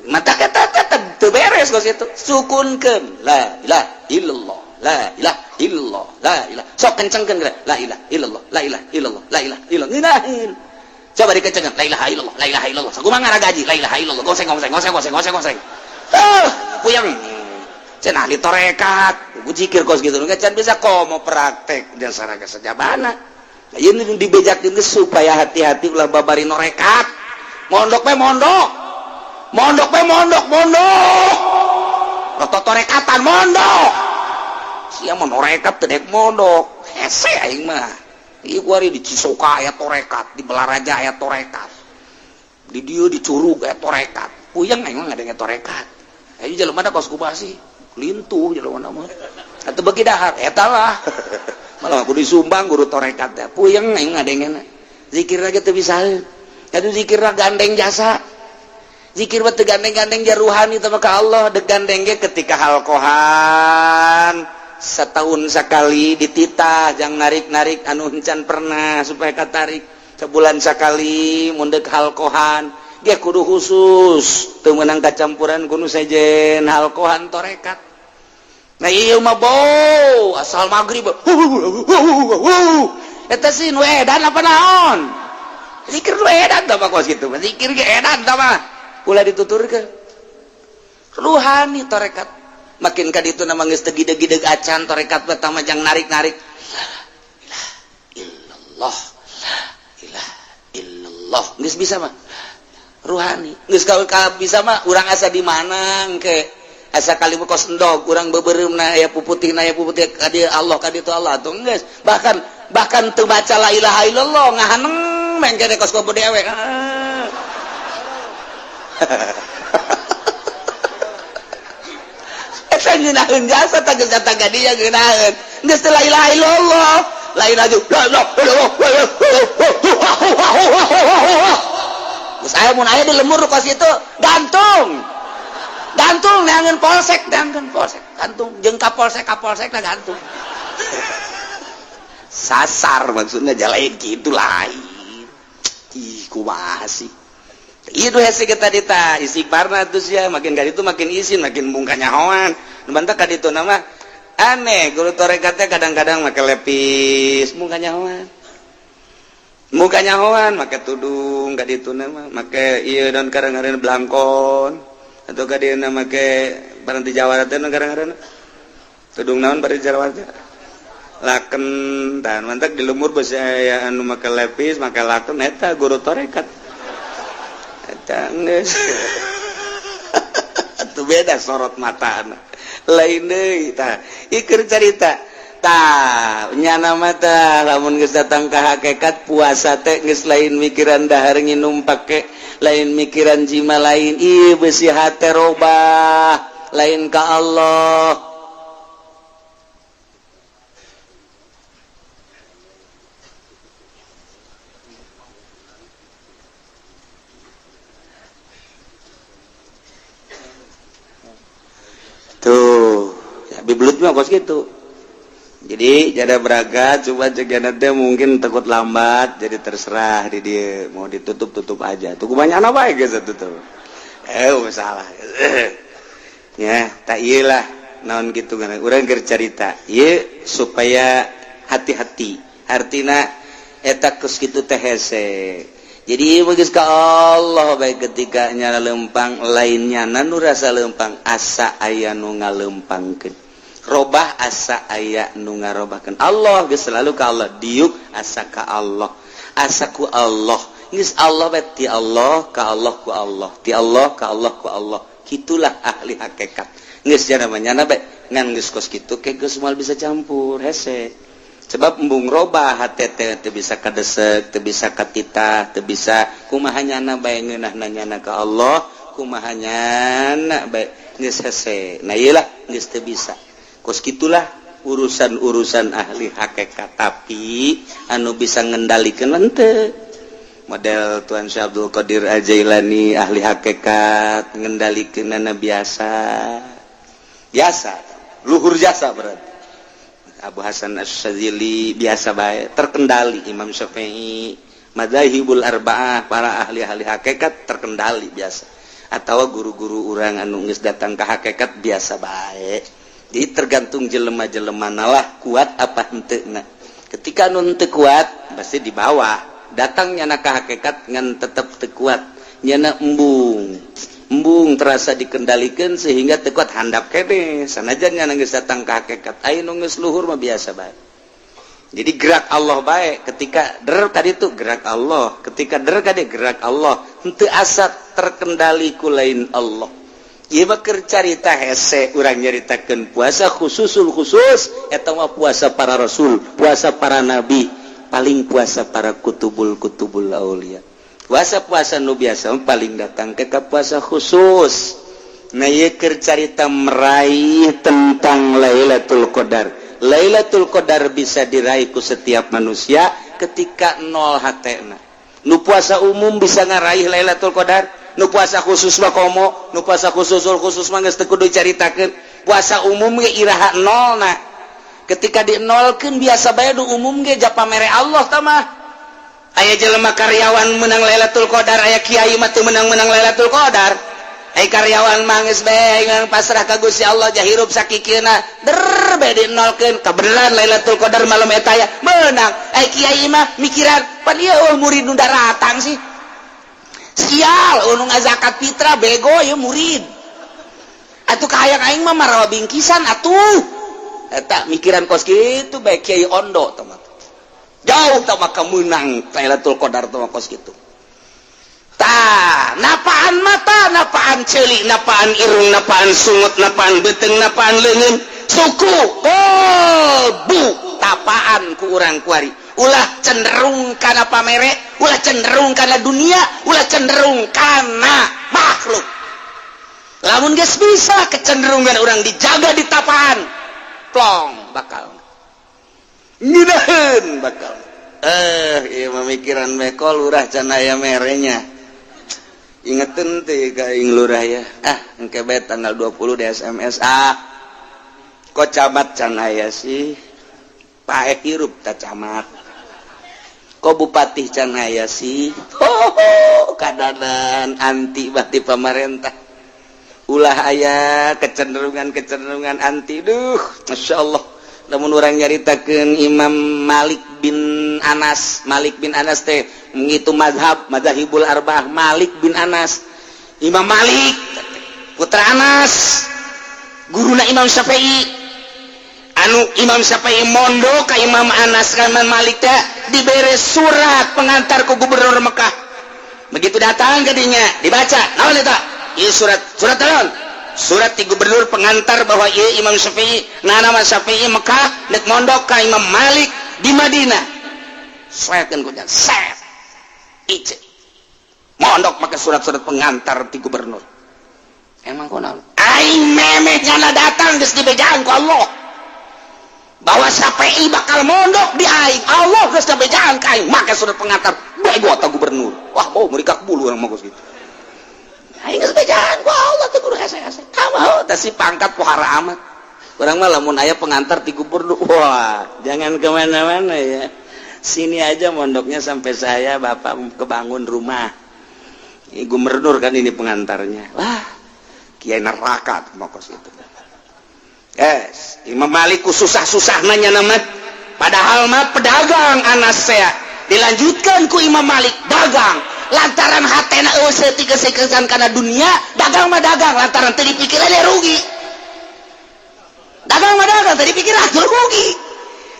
mata kata tetep teu beres kos itu. Sukunkeun la ilaha illallah, la ilaha illallah, la ilaha, sok kencengkeun la ilaha illallah, la ilaha illallah, la ilaha illallah, ngeunaheun. Coba dikencengkeun la ilaha illallah, la ilaha illallah, sakumaha ngaragaji la ilaha illallah, goseng goseng goseng goseng goseng goseng, ah puyeng cenah ahli torekat. Zikir kos gitu can bisa, komo praktek dan sarana sejabana. Ini dibejakeun supaya hati-hati, ulah babari norekat. Mondok pe mondok, mondok pe mondok, mondok roto torekatan, mondok sia mau norekat teu dek mondok hese. Aing mah ieu kuari di Cisoka aya torekat, di Balaraja aya torekat, di dieu di Curug aya torekat, puyeng aing mah ngadenge torekat. Ayo jelema da kos kumaha sih, lintuh jelema mah atuh beuki dahar eta lah, malah aku disumbang guru torekat teh, puyeng aing ngadengena. Zikir lagi teu bisa atuh, zikir gandeng jasa, zikir mah teu gandeng-gandeng jaruhani teh ka Allah, dek gandeng ge ketika halqohan setahun sekali, dititah jangan narik-narik anu encan pernah supaya katarik. Sebulan sekali mun dek halqohan ge kudu khusus, teu meunang kacampuran kudu sejen halqohan torekat. Nah, ieu mah bo asal maghrib eta sih nu edan apa naon, zikir nu edan tah mah kos kitu, zikir ge edan tah mah, ulah dituturkeun. Ruhani torekat makin ka ditu nama geus teu gideg-gideg acan torekat pertama, jang narik-narik la ilaha illallah, ilaha illallah, geus bisa mah ruhani, geus bisa mah. Urang asa di mana engke, asa kali kos endog urang beubeureumeuna aya puputihna, aya puputih ka dieu Allah, ka ditu Allah atuh geus. Bahkan bahkan teu baca la ilaha illallah, ngahaneng mengke kos kopo dewek. Ah. Eta ngeunaheun jasa tah, geus datang ka dieu ngeunaheun, geus teu la ilaha illallah. Lain aja. Geus aya mun aya di lembur kos itu gantung. Gantung neangan polsek, neangan polsek, gantung jeung ka polsek lah gantung. Sasar maksudnya jalain gitu lain. Ih, kumaha sih? Itu hese kita tadi istighfarna terus ya makin kali itu makin isin makin bungka nyahoan. Nu bantak ka ditu nama aneh guru torekatnya kadang-kadang make lepis bungka nyahoan. Muka nyahoan make tudung ka ditu nama make ieu dan kadang-kadang blangkon atau ka dieu make barang di Jawa teh kadang-kadang tudung naon bari Jawa teh laken tah mantak di lembur beusi aya anu make lepis make laken eta guru torekat eta geus atuh beda sorot mata lain deui tah ieu carita tah nyana mata lamun geus datang ka hakikat puasa teh geus lain mikiran dahar nginum pake lain mikiran jima lain ieu beusi hate robah lain ka Allah. Tuh ya bibelut mah kos gitu. Jadi jada beraga coba jaga nanti mungkin takut lambat jadi terserah di dia mau ditutup tutup aja. Tuh banyak apa ya guys tutup. Masalah. Ya tak iyalah naon gitu kan. Urang keur carita ieu supaya hati-hati. Artina eta kos kitu teh hese. Jadi geus ka Allah baik ketika nyala lempang lainnya nu rasa lempang asa aya nu ngalempangkeun. Robah asa aya nu ngarobahkeun. Allah geus selalu ka Allah diuk asa ka Allah. Asa ku Allah. Geus Allah bae ti Allah ka Allah ku Allah. Ti Allah ka Allah ku Allah. Kitulah ahli hakikat. Geus jana mah nyana bae ngan geus kos kitu ke geus moal bisa campur hese. Sebab embung robah hate teh teu bisa kadesek, teu bisa katitah, teu bisa kumaha nyana bae ngeunahna nyana ka Allah, kumaha nyana bae geus hese. Nah ieu lah geus teu bisa. Kos kitulah urusan-urusan ahli hakikat tapi anu bisa ngendalikeun henteu. Model Tuan Syekh Abdul Qadir Al-Jailani ahli hakikat ngendalikeunana biasa. Biasa, luhur jasa berarti. Abu Hasan Asy-Syadzili biasa bae terkendali, Imam Syafi'i, madzahibul arba'ah, para ahli-ahli hakikat terkendali biasa. Atau guru-guru urang anu geus datang ka hakikat biasa bae. Jadi tergantung jelema-jelemana lah kuat apa henteu. Ketika anu henteu kuat pasti di bawah. Datang nyana ka hakikat ngan tetep teu kuat, nyana embung. Embung terasa dikendalikan sehingga teu kuat handap kene. Sanajan nyana geus datang ka hakikat, aya nu geus luhur mah biasa bae. Jadi gerak Allah bae ketika der tadi tuh gerak Allah, ketika der tadi gerak Allah, henteu asa terkendali ku lain Allah. Ieu mah keur carita hese urang nyaritakeun puasa khususul khusus eta mah puasa para rasul, puasa para nabi, paling puasa para kutubul-kutubul aulia. Puasa-puasa nu biasa paling datang ke puasa khusus. Nah ieu keur carita meraih tentang Lailatul Qadar. Lailatul Qadar bisa diraih ku setiap manusia ketika nol hatena. Nu puasa umum bisa ngaraih Lailatul Qadar, nu puasa khusus mah komo, nu puasa khususul khusus mah geus teu kudu caritakeun. Puasa umum ge iraha nolna. Ketika dinolkeun biasa bae nu umum ge japa mere Allah tah mah. Aya jelema karyawan menang Lailatul Qadar, aya kiai mah teu menang-menang Lailatul Qadar. Aya karyawan mah geus bae ngan pasrah ka Gusti Allah jahirup sakikieuna. Der bae dinolkeun kabeneran Lailatul Qadar malam eta aya menang. Aya kiai mah mikiran pan ieu murid nu daratang sih. Sial nu ngazakat fitrah bego ieu murid. Atuh kahayang aing mah marawa bingkisan atuh. Eta mikiran kos kitu bae kiai ondo tah mah. Jauh tak maka menang Lailatul Qadar tah kos kitu. Tah, napaan mata, napaan ceuli, napaan irung, napaan sungut, napaan beuteung, napaan leungeun, suku, kolbu, tapaan ku urang kuari. Ulah cenderung kana pamere, ulah cenderung kana dunia, ulah cenderung kana makhluk. Lamun geus bisa kecenderungan urang dijaga di tapaan, plong bakal. Ngeunaheun bakal. Eh, ieu memikiran meko lurah can aya merenya. Ingetin teh ka aing lurah ya. Ah, engke bae tanggal 20 di SMS ah. Kok camat can aya sih? Paeh hirup ta camat. Kok bupati can aya sih? Ho, kadanan anti bati pemerintah. Ulah aya kecenderungan-kecenderungan anti. Duh, Masya Allah. Namun orang nyaritakeun Imam Malik bin Anas, Malik bin Anas teh menghitung mazhab, mazahibul arba'ah. Malik bin Anas, Imam Malik putra Anas, guruna Imam Syafi'i. Anu Imam Syafi'i mondok ka Imam Anas kan Malik teh dibere surat pengantar ke gubernur Mekah. Begitu datang ke dinya dibaca, naon eta? Ieu surat, surat naon? Surat di gubernur pengantar bahwa ieu Imam Syafi'i, nah nama Syafi'i Mekah nek mondok ka Imam Malik di Madinah. Sekeun ku set. Ice. Mondok make surat-surat pengantar di gubernur. Emang kunaon? Aing memeh nyana datang geus dibejaan ku Allah. Bahwa Syafi'i bakal mondok di aing. Allah geus dibejaan ka aing make surat pengantar. Bego atau gubernur. Wah, mau merikak bulu urang mah gitu. Aing geus bejaan ku Allah teh kudu hese-hese. Kamu teh si pangkat pohara amat. Urang mah lamun aya pengantar di gubernur, wah, jangan kemana-mana ya. Sini aja mondoknya sampai saya bapak kebangun rumah. Ini gubernur kan ini pengantarnya. Wah, kiai neraka mokos itu. Yes, Imam Malik ku susah-susah nanya nama. Padahal mah pedagang Anas saya. Dilanjutkan ku Imam Malik dagang. Lantaran hatena eueuh saeutik kana dunia, dagang mah dagang lantaran teu dipikiran dia rugi. Dagang mah dagang teu dipikiran rugi.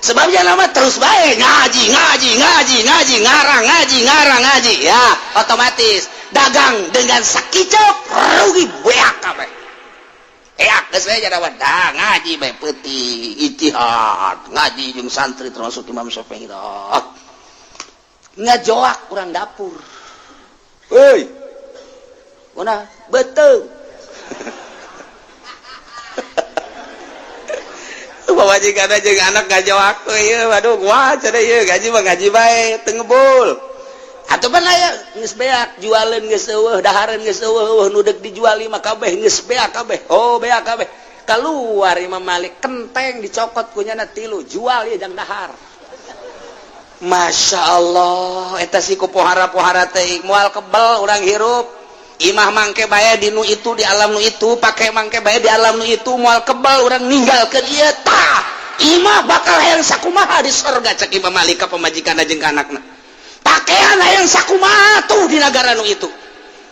Sebabnya nama terus baik ngaji, ngaji, ngaji, ngaji, ngarang, ngaji, ngarang, ngaji, ya otomatis dagang dengan sakicep rugi beak kabeh. Eak geus we jadi dah ngaji bae peuting ijtihad, ngaji jeung santri termasuk Imam Syafi'i dah. Ngajoak urang dapur. Hei. Kuna betul. Pamajikan jeung anak ngajawak ieu, waduh gua cenah ieu gaji mah gaji bae teu ngebul. Atuh pan aya geus beak jualeun geus eueuh, dahareun geus eueuh, nu deuk dijual mah kabeh geus beak kabeh. Oh, beak kabeh. Keluar Imam Malik kenteng dicokot kunyana tilu, jual ieu jang dahar. Masya Allah, eta si ku pohara-pohara teh moal kebel urang hirup. Imah mangke bae di nu itu di alam nu itu, pake mangke bae di alam nu itu, moal kebel urang ninggalkeun ieu tah. Imah bakal hayang sakumaha di sorga cek Imam Malik ka pamajikan jeung ka anakna. Pakaian hayang sakumaha tuh di nagara nu itu.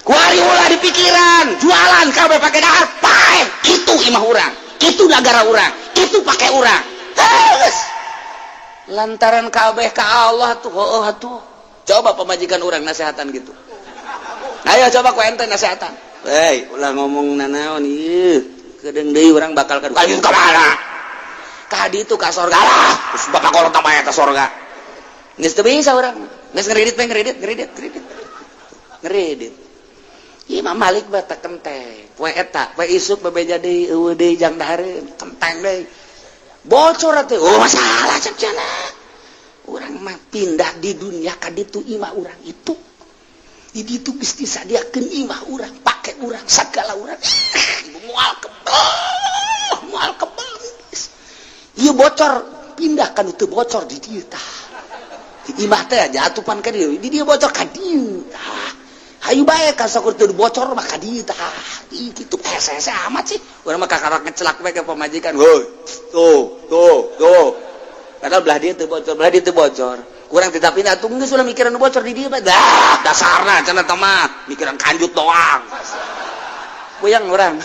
Kuari ulah di pikiran, jualan kabeh pake dahar, pae. Itu imah urang, itu nagara urang, itu pake urang. Terus lantaran kabeh ka Allah tuh, oh tuh. Coba pemajikan urang nasehatan gitu. Ayo coba ku ente nasehatan. Hei, ulah ngomong nanaon ieu. Kedeung deui urang bakal ka ka mana? Ka ditu ka sorga lah. Terus bapak kolot mah ka sorga. Geus teu bisa urang. Geus ngeridit we ngeridit, ngeridit, ngeridit. Ngeridit. Imam Malik mah teh kenteng. Poe eta, poe isuk bebeja deui eueuh deui jang dahareun, kenteng deui. Bocor teh. Oh, masalah cek cenah. Urang mah pindah di dunia ka ditu imah urang itu. Di ditu geus disadiakeun imah urang, pake urang, sagala urang. Moal kebel, moal kebel. Ieu bocor pindah kan teu bocor di dieu tah. Di imah teh jatuh pan ka dieu, di dieu bocor ka dieu tah. Hayu bae ka sakur teu bocor mah ka dieu tah. Ih kitu hese-hese amat sih. Urang mah kakarak ngecelak we ka pamajikan. Hoi, tuh, tuh, tuh. Padahal belah dieu teu bocor, belah dieu teu bocor. Kurang tidak pindah tuh geus ulah mikiran bocor di dieu mah. Dah, dasarna cenah teh mah mikiran kanjut doang. Puyang urang.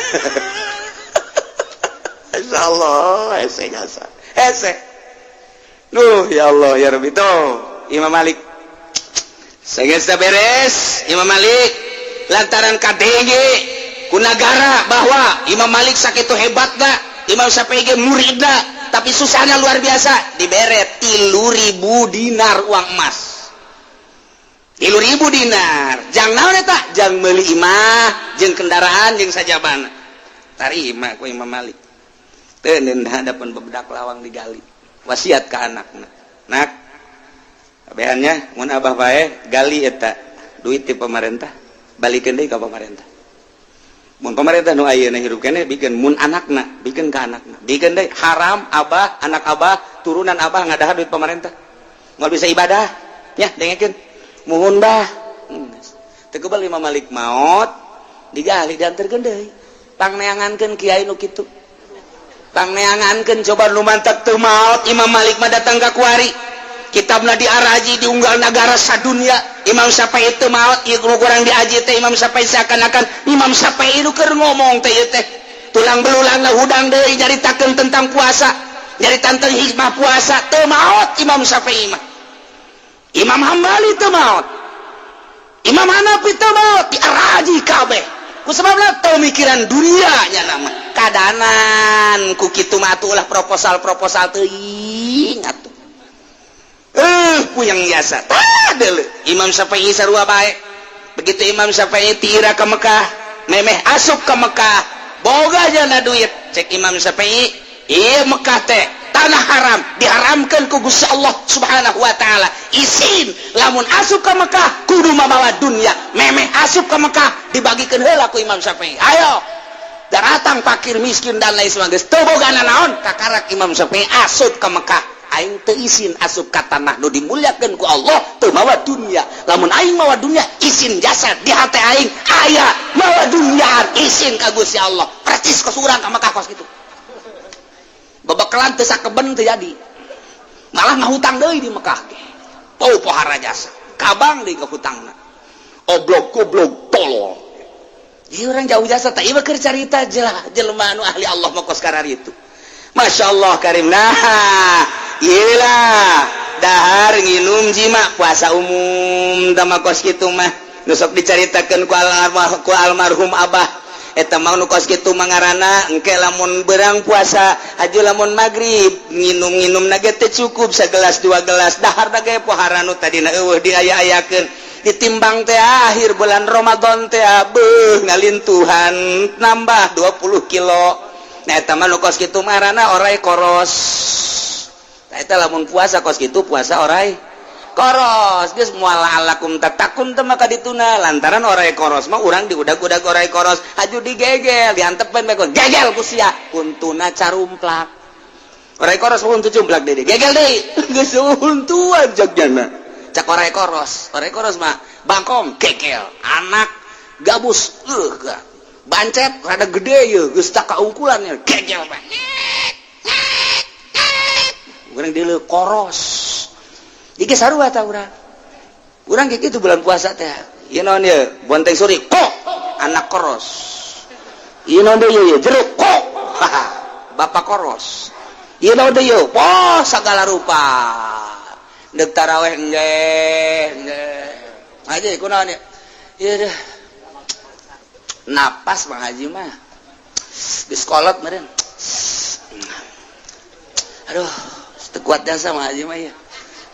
Insyaallah hese jasa. Hese. Duh, ya Allah ya Rabbi tuh. Imam Malik. Geus beres Imam Malik lantaran KDG ku nagara bahwa Imam Malik sakitu hebatna, Imam Syafi'i ge muridna, tapi susahnya luar biasa, dibere 3.000 dinar uang emas. 3.000 dinar. Jang naon eta? Jang meuli imah, jeung kendaraan jeung sajabana. Tarima ku Imam Malik. Teu hadapan bebedak lawang digali. Wasiat ke anakna. Nak, kabehannya mun abah paeh gali eta duit ti pemerintah, balikeun deui ka pemerintah. Mun pemerintah nu ayeuna hirup keneh bikeun, mun anakna bikeun ka anakna, bikeun deui. Haram abah, anak abah, turunan abah ngadahar duit pemerintah, moal bisa ibadah nya. Dengekeun, muhun bah. Teu kebal Imam Malik maot, digali, dianterkeun deui. Pangneangankeun kiai nu kitu, pangneangankeun. Coba nu mantak teu maot Imam Malik mah. Datang ka kuari, kitabna diaraji, diunggal negara sadunia. Imam Syafi'i itu maot, ieu nu kurang diaji teh Imam Syafi'i. Seakan-akan Imam Syafi'i nu keur ngomong teh ieu teh tulang belulang lah, hudang deui nyaritakeun tentang puasa, nyaritakeun tentang hikmah puasa. Teu maot Imam Syafi'i mah. Imam Hambali teu maot, Imam Hanafi teu maot, diaraji kabeh. Ku sebabna teu mikiran dunia nya nama kadanan. Ku kitu mah atuh ulah proposal-proposal teuing atuh. Puyeng jasa. Tah, deuleu Imam Syafi'i sarua bae. Begitu Imam Syafi'i tira ke Mekah, memeh asup ke Mekah, boga jana duit. Cek Imam Syafi'i, iya Mekah teh tanah haram, diharamkan ku Gusti Allah Subhanahu wa Ta'ala. Isin lamun asup ke Mekah kudu mamawa dunia. Memeh asup ke Mekah dibagikan heula ku Imam Syafi'i. Ayo datang fakir miskin dan lain sebagainya, teu boga naon. Kakarak Imam Syafi'i asup ke Mekah, aing teu isin asup ka tanah nu dimuliakeun ku Allah teu mawa dunia. Lamun aing mawa dunia, isin jasa di hati aing aya mawa dunia, isin ka Gusti Allah. Percis kos urang ka Mekah kos kitu, babakalan teu sakeben, teu jadi, malah ngahutang deui di Mekah. Pau pohara jasa kabang deui ka hutangna. Oblog goblok tolol. Ieu urang jauh jasa teh. Ieu keur carita jelema anu ahli Allah mah kos itu. Masya Allah karim. Nah, iyalah, dahar nginum jima puasa umum tama kos kitu mah nu sok dicaritakeun ku almarhum abah eta mah. Nu kos kitu mangarana engke lamun berang puasa haju, lamun maghrib nginum-nginum nage teu cukup segelas dua gelas, dahar ge pohara nu tadina eueuh diaya-ayakeun. Ditimbang teh akhir bulan Ramadan teh, beuh, ngalintuhan nambah 20 kilo. Nah, eta mah nu kos kitu marana orai koros. Nah, eta lamun puasa kos kitu puasa orai koros geus moal alakum tatakun teh. Maka dituna lantaran orai koros mah urang diudag-udag orai koros, haju digegel, diantepen bae, gegel ku sia, untuna carumplak. Orai koros mah untu cumplak deui, gegel deui, geus untuan jagjana. Cak orai koros, orai koros mah bangkong gegel, anak gabus bancet rada gede ye, geus tak kaungkulan gegel bae. Urang deuleu koros. Iki sarua ta urang. Urang kayak gitu bulan puasa teh. Ieu naon ieu? Bonteng suri kok anak koros. Ieu naon deui ieu? Jeruk kok bapak koros. Ieu naon deui ieu? Poh segala rupa. Deuk taraweh engge, engge. Aja kunaon ieu? Ieu deh. Napas Bang Haji mah. Geus kolot meureun. Aduh, teu kuat jasa Bang Haji mah ieu.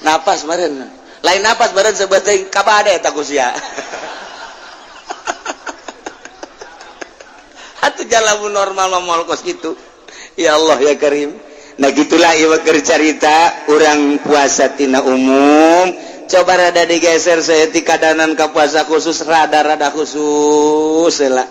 Napas meureun. Lain napas meureun, sebetulnya kabade eta ku sia. Atuh jalan normal mah moal kos kitu. Ya Allah ya Karim. Nah, gitulah ieu keur carita urang puasa tina umum. Coba rada digeser saeutik kadanan ka puasa khusus, rada-rada khusus lah.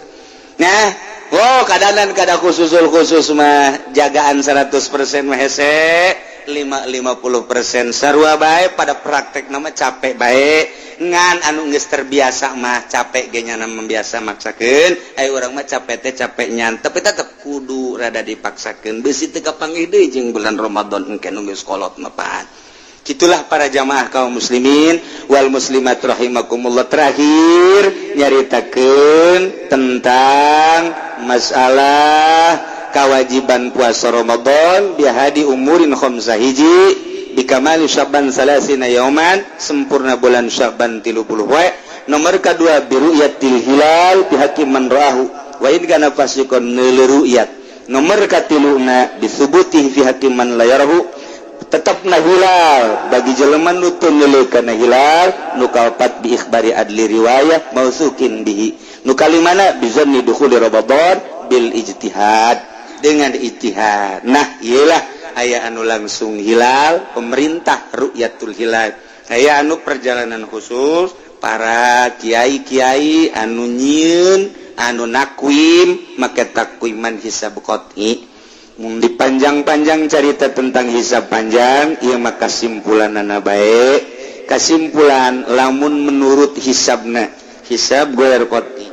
Nah, oh, kadanan kada khususul khusus mah jagaan 100% mah hese, 5 50% sarua bae. Pada praktek nama capek bae, ngan anu geus terbiasa mah capek ge nyana membiasa maksakeun. Aya urang mah capek teh capek nyan, tapi tetep kudu rada dipaksakeun beusi teu kapanggih deui jeung bulan Ramadan engke nu geus kolot mah pan. Gitulah para jamaah kaum muslimin wal muslimat rahimakumullah. Terakhir nyaritakeun tentang masalah kewajiban puasa Ramadan bihadi umurin khamsah. Hiji, bikamali Syaban salasina yauman, sempurna bulan Syaban 30 poe. Nomor kedua, biru'yatil hilal bihaqqi man ra'ahu wa in kana fasiqon, ru'yat. Nomor katiluna, bisubuti fi haqqi man la yarahu, tetapna hilal bagi jelema nu teu neuleuh kana hilal. Nu kaopat, bi ikhbari adli riwayah mausukin bihi. Nu kalimana, bizanni dukhuli Ramadan bil ijtihad. Dengan ijtihad. Nah, iyalah, aya anu langsung hilal pemerintah, ru'yatul hilal, aya anu perjalanan khusus para kiai-kiai anu nyieun, anu nakwim make takwiman hisab qot'i. Mun dipanjang-panjang cerita tentang hisab panjang ieu mah. Kasimpulanana bae, kesimpulan lamun menurut hisabna hisab ghair qot'i,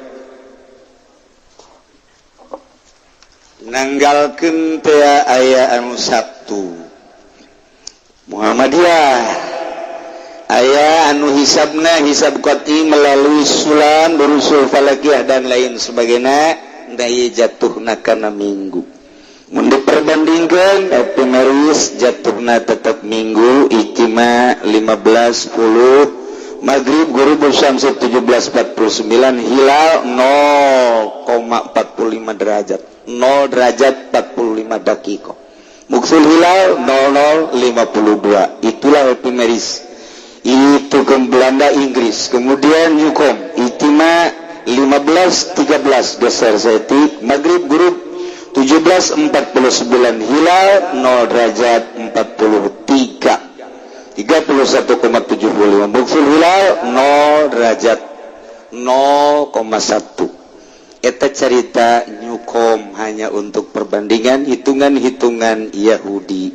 nanggalkeun teh aya anu Sabtu. Muhammadiyah aya anu hisabna hisab qot'i melalui sulam, durusul falakiyah, dan lain sebagainya. Daya jatuhna kana Minggu. Mun diperbandingkan epimeris, jatuhna tetap Minggu. Ijtima 15.10 maghrib, ghurubus syamsi 17.49, hilal 0,45 derajat, 0 derajat 45 dakiko, muksul hilal 0052. Itulah epimeris itu ke Belanda, Inggris. Kemudian Newcomb ijtima 15.13 geser saeutik maghrib, ghurub 17.49, hilal 0 derajat 43, 31,75, muksul hilal 0 derajat 0,1. Eta cerita Newcomb hanya untuk perbandingan hitungan-hitungan Yahudi.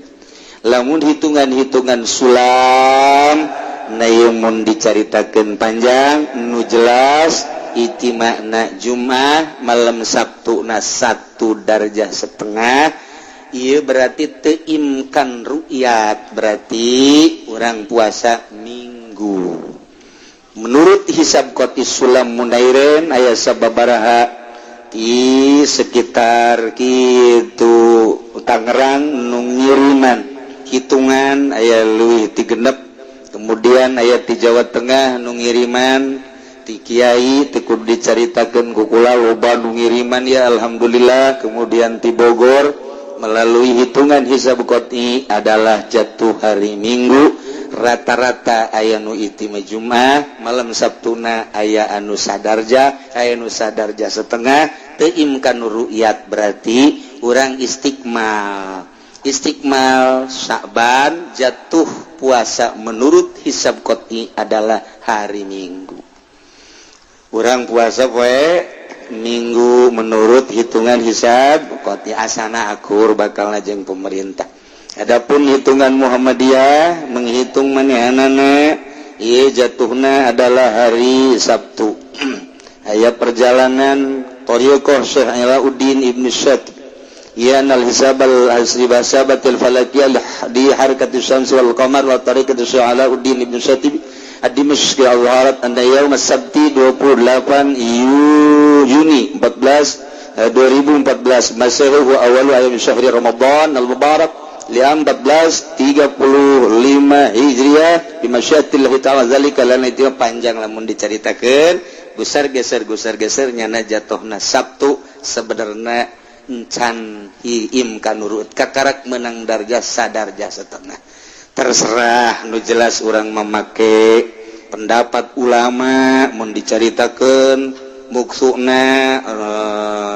Lamun hitungan-hitungan sulam mun dicaritakan panjang, nu jelas ijtimana Jumat malam Sabtu na 1 darjah setengah. Iya, berarti teu imkan ru'yat, berarti orang puasa Minggu menurut hisab qot'i sulam munairen. Aya sababaraha di sekitar gitu Tangerang nu ngiriman hitungan, aya leuwih ti 6. Kemudian aya di Jawa Tengah nu ngiriman ti kiai, teu kudu dicaritakeun ku kula, loba nu ngiriman ya, alhamdulillah. Kemudian ti Bogor melalui hitungan hisab qot'i adalah jatuh hari Minggu. Rata-rata aya nu ijtima Jumat malam Sabtuna, aya anu sadarja, aya nu sadarja setengah, teu imkan ru'yat, berarti urang istikmal istikmal Sya'ban, jatuh puasa menurut hisab qot'i adalah hari Minggu. Urang puasa poe Minggu menurut hitungan hisab qot'i, asana akur bakal jeung pemerintah. Adapun hitungan Muhammadiyah menghitung manehanana, ieu jatuhna adalah hari Sabtu. Aya perjalanan Thariqah Syekh Alauddin Ibnu Syatib ya al hisab al asri basabatil falakiyah di harakati syams wal qamar wa tariqati Syekh Alauddin Ibnu Syatib ad-Dimashqi al-Gharat anna yaum as-Sabti 28 Juni 14 2014 Masehi huwa awalu ayam syahri Ramadan al-Mubarak liam 1435 Hijriah bimasyiatillah ta'ala zalika lana. Itu panjang lamun dicaritakeun, gusar geser gusar geser nyana jatuhna Sabtu. Sebenarnya encan imkan urut, kakarak menang darjah sadarjah setengah, terserah. Nu jelas orang memakai pendapat ulama. Mun dicaritakeun muksuna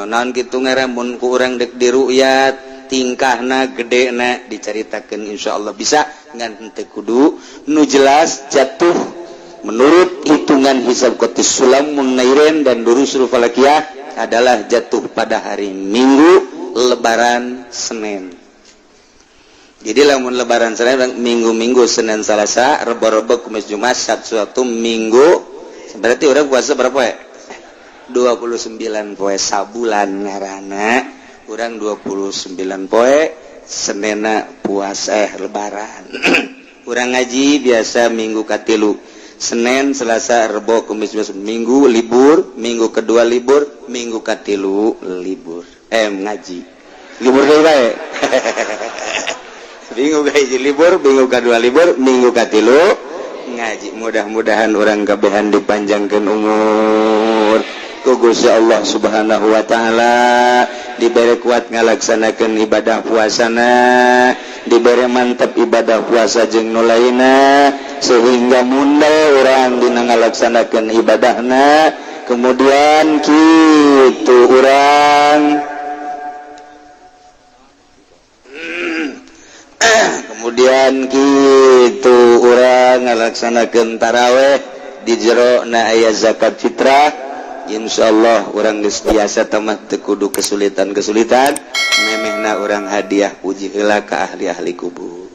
naon kitu ngaran, mun ku urang dek diru'yat tingkahna gedena dicaritakeun, insyaallah bisa, ngan teu kudu. Nu jelas jatuh menurut hitungan hisab qot'i sulam munairen dan durusul falakiyah adalah jatuh pada hari Minggu, Lebaran Senin. Jadi lamun Lebaran Senin, minggu-minggu Senin, Selasa, Rebo, Rebo, Kamis, Jumat, Sabtu, Sabtu, Minggu, berarti orang puasa berapa ya? 29 poe, sabulan ngarana urang 29 poe. Senena puasa, Lebaran. Urang ngaji biasa minggu katilu, Senin, Selasa, Rebo, Kamis, Jumat, Minggu libur, minggu kedua libur, minggu katilu libur, ngaji libur deui bae. Minggu kahiji libur, minggu kedua libur, minggu katilu ngaji. Mudah-mudahan urang kabehan dipanjangkan umur ku Gusti Allah Subhanahu wa taala, diberi kuat ngalaksanakeun ibadah puasana, diberi mantap ibadah puasa jeung nu lainna, sehingga mundal urang dina ngalaksanakeun ibadahna. Kemudian kitu urang. Kemudian gitu urang ngalaksanakeun taraweh di jero na aya zakat fitrah. Insya Allah urang geus biasa mah, teu kudu kesulitan-kesulitan. Memehna urang hadiah puji heula ka ahli-ahli kubur.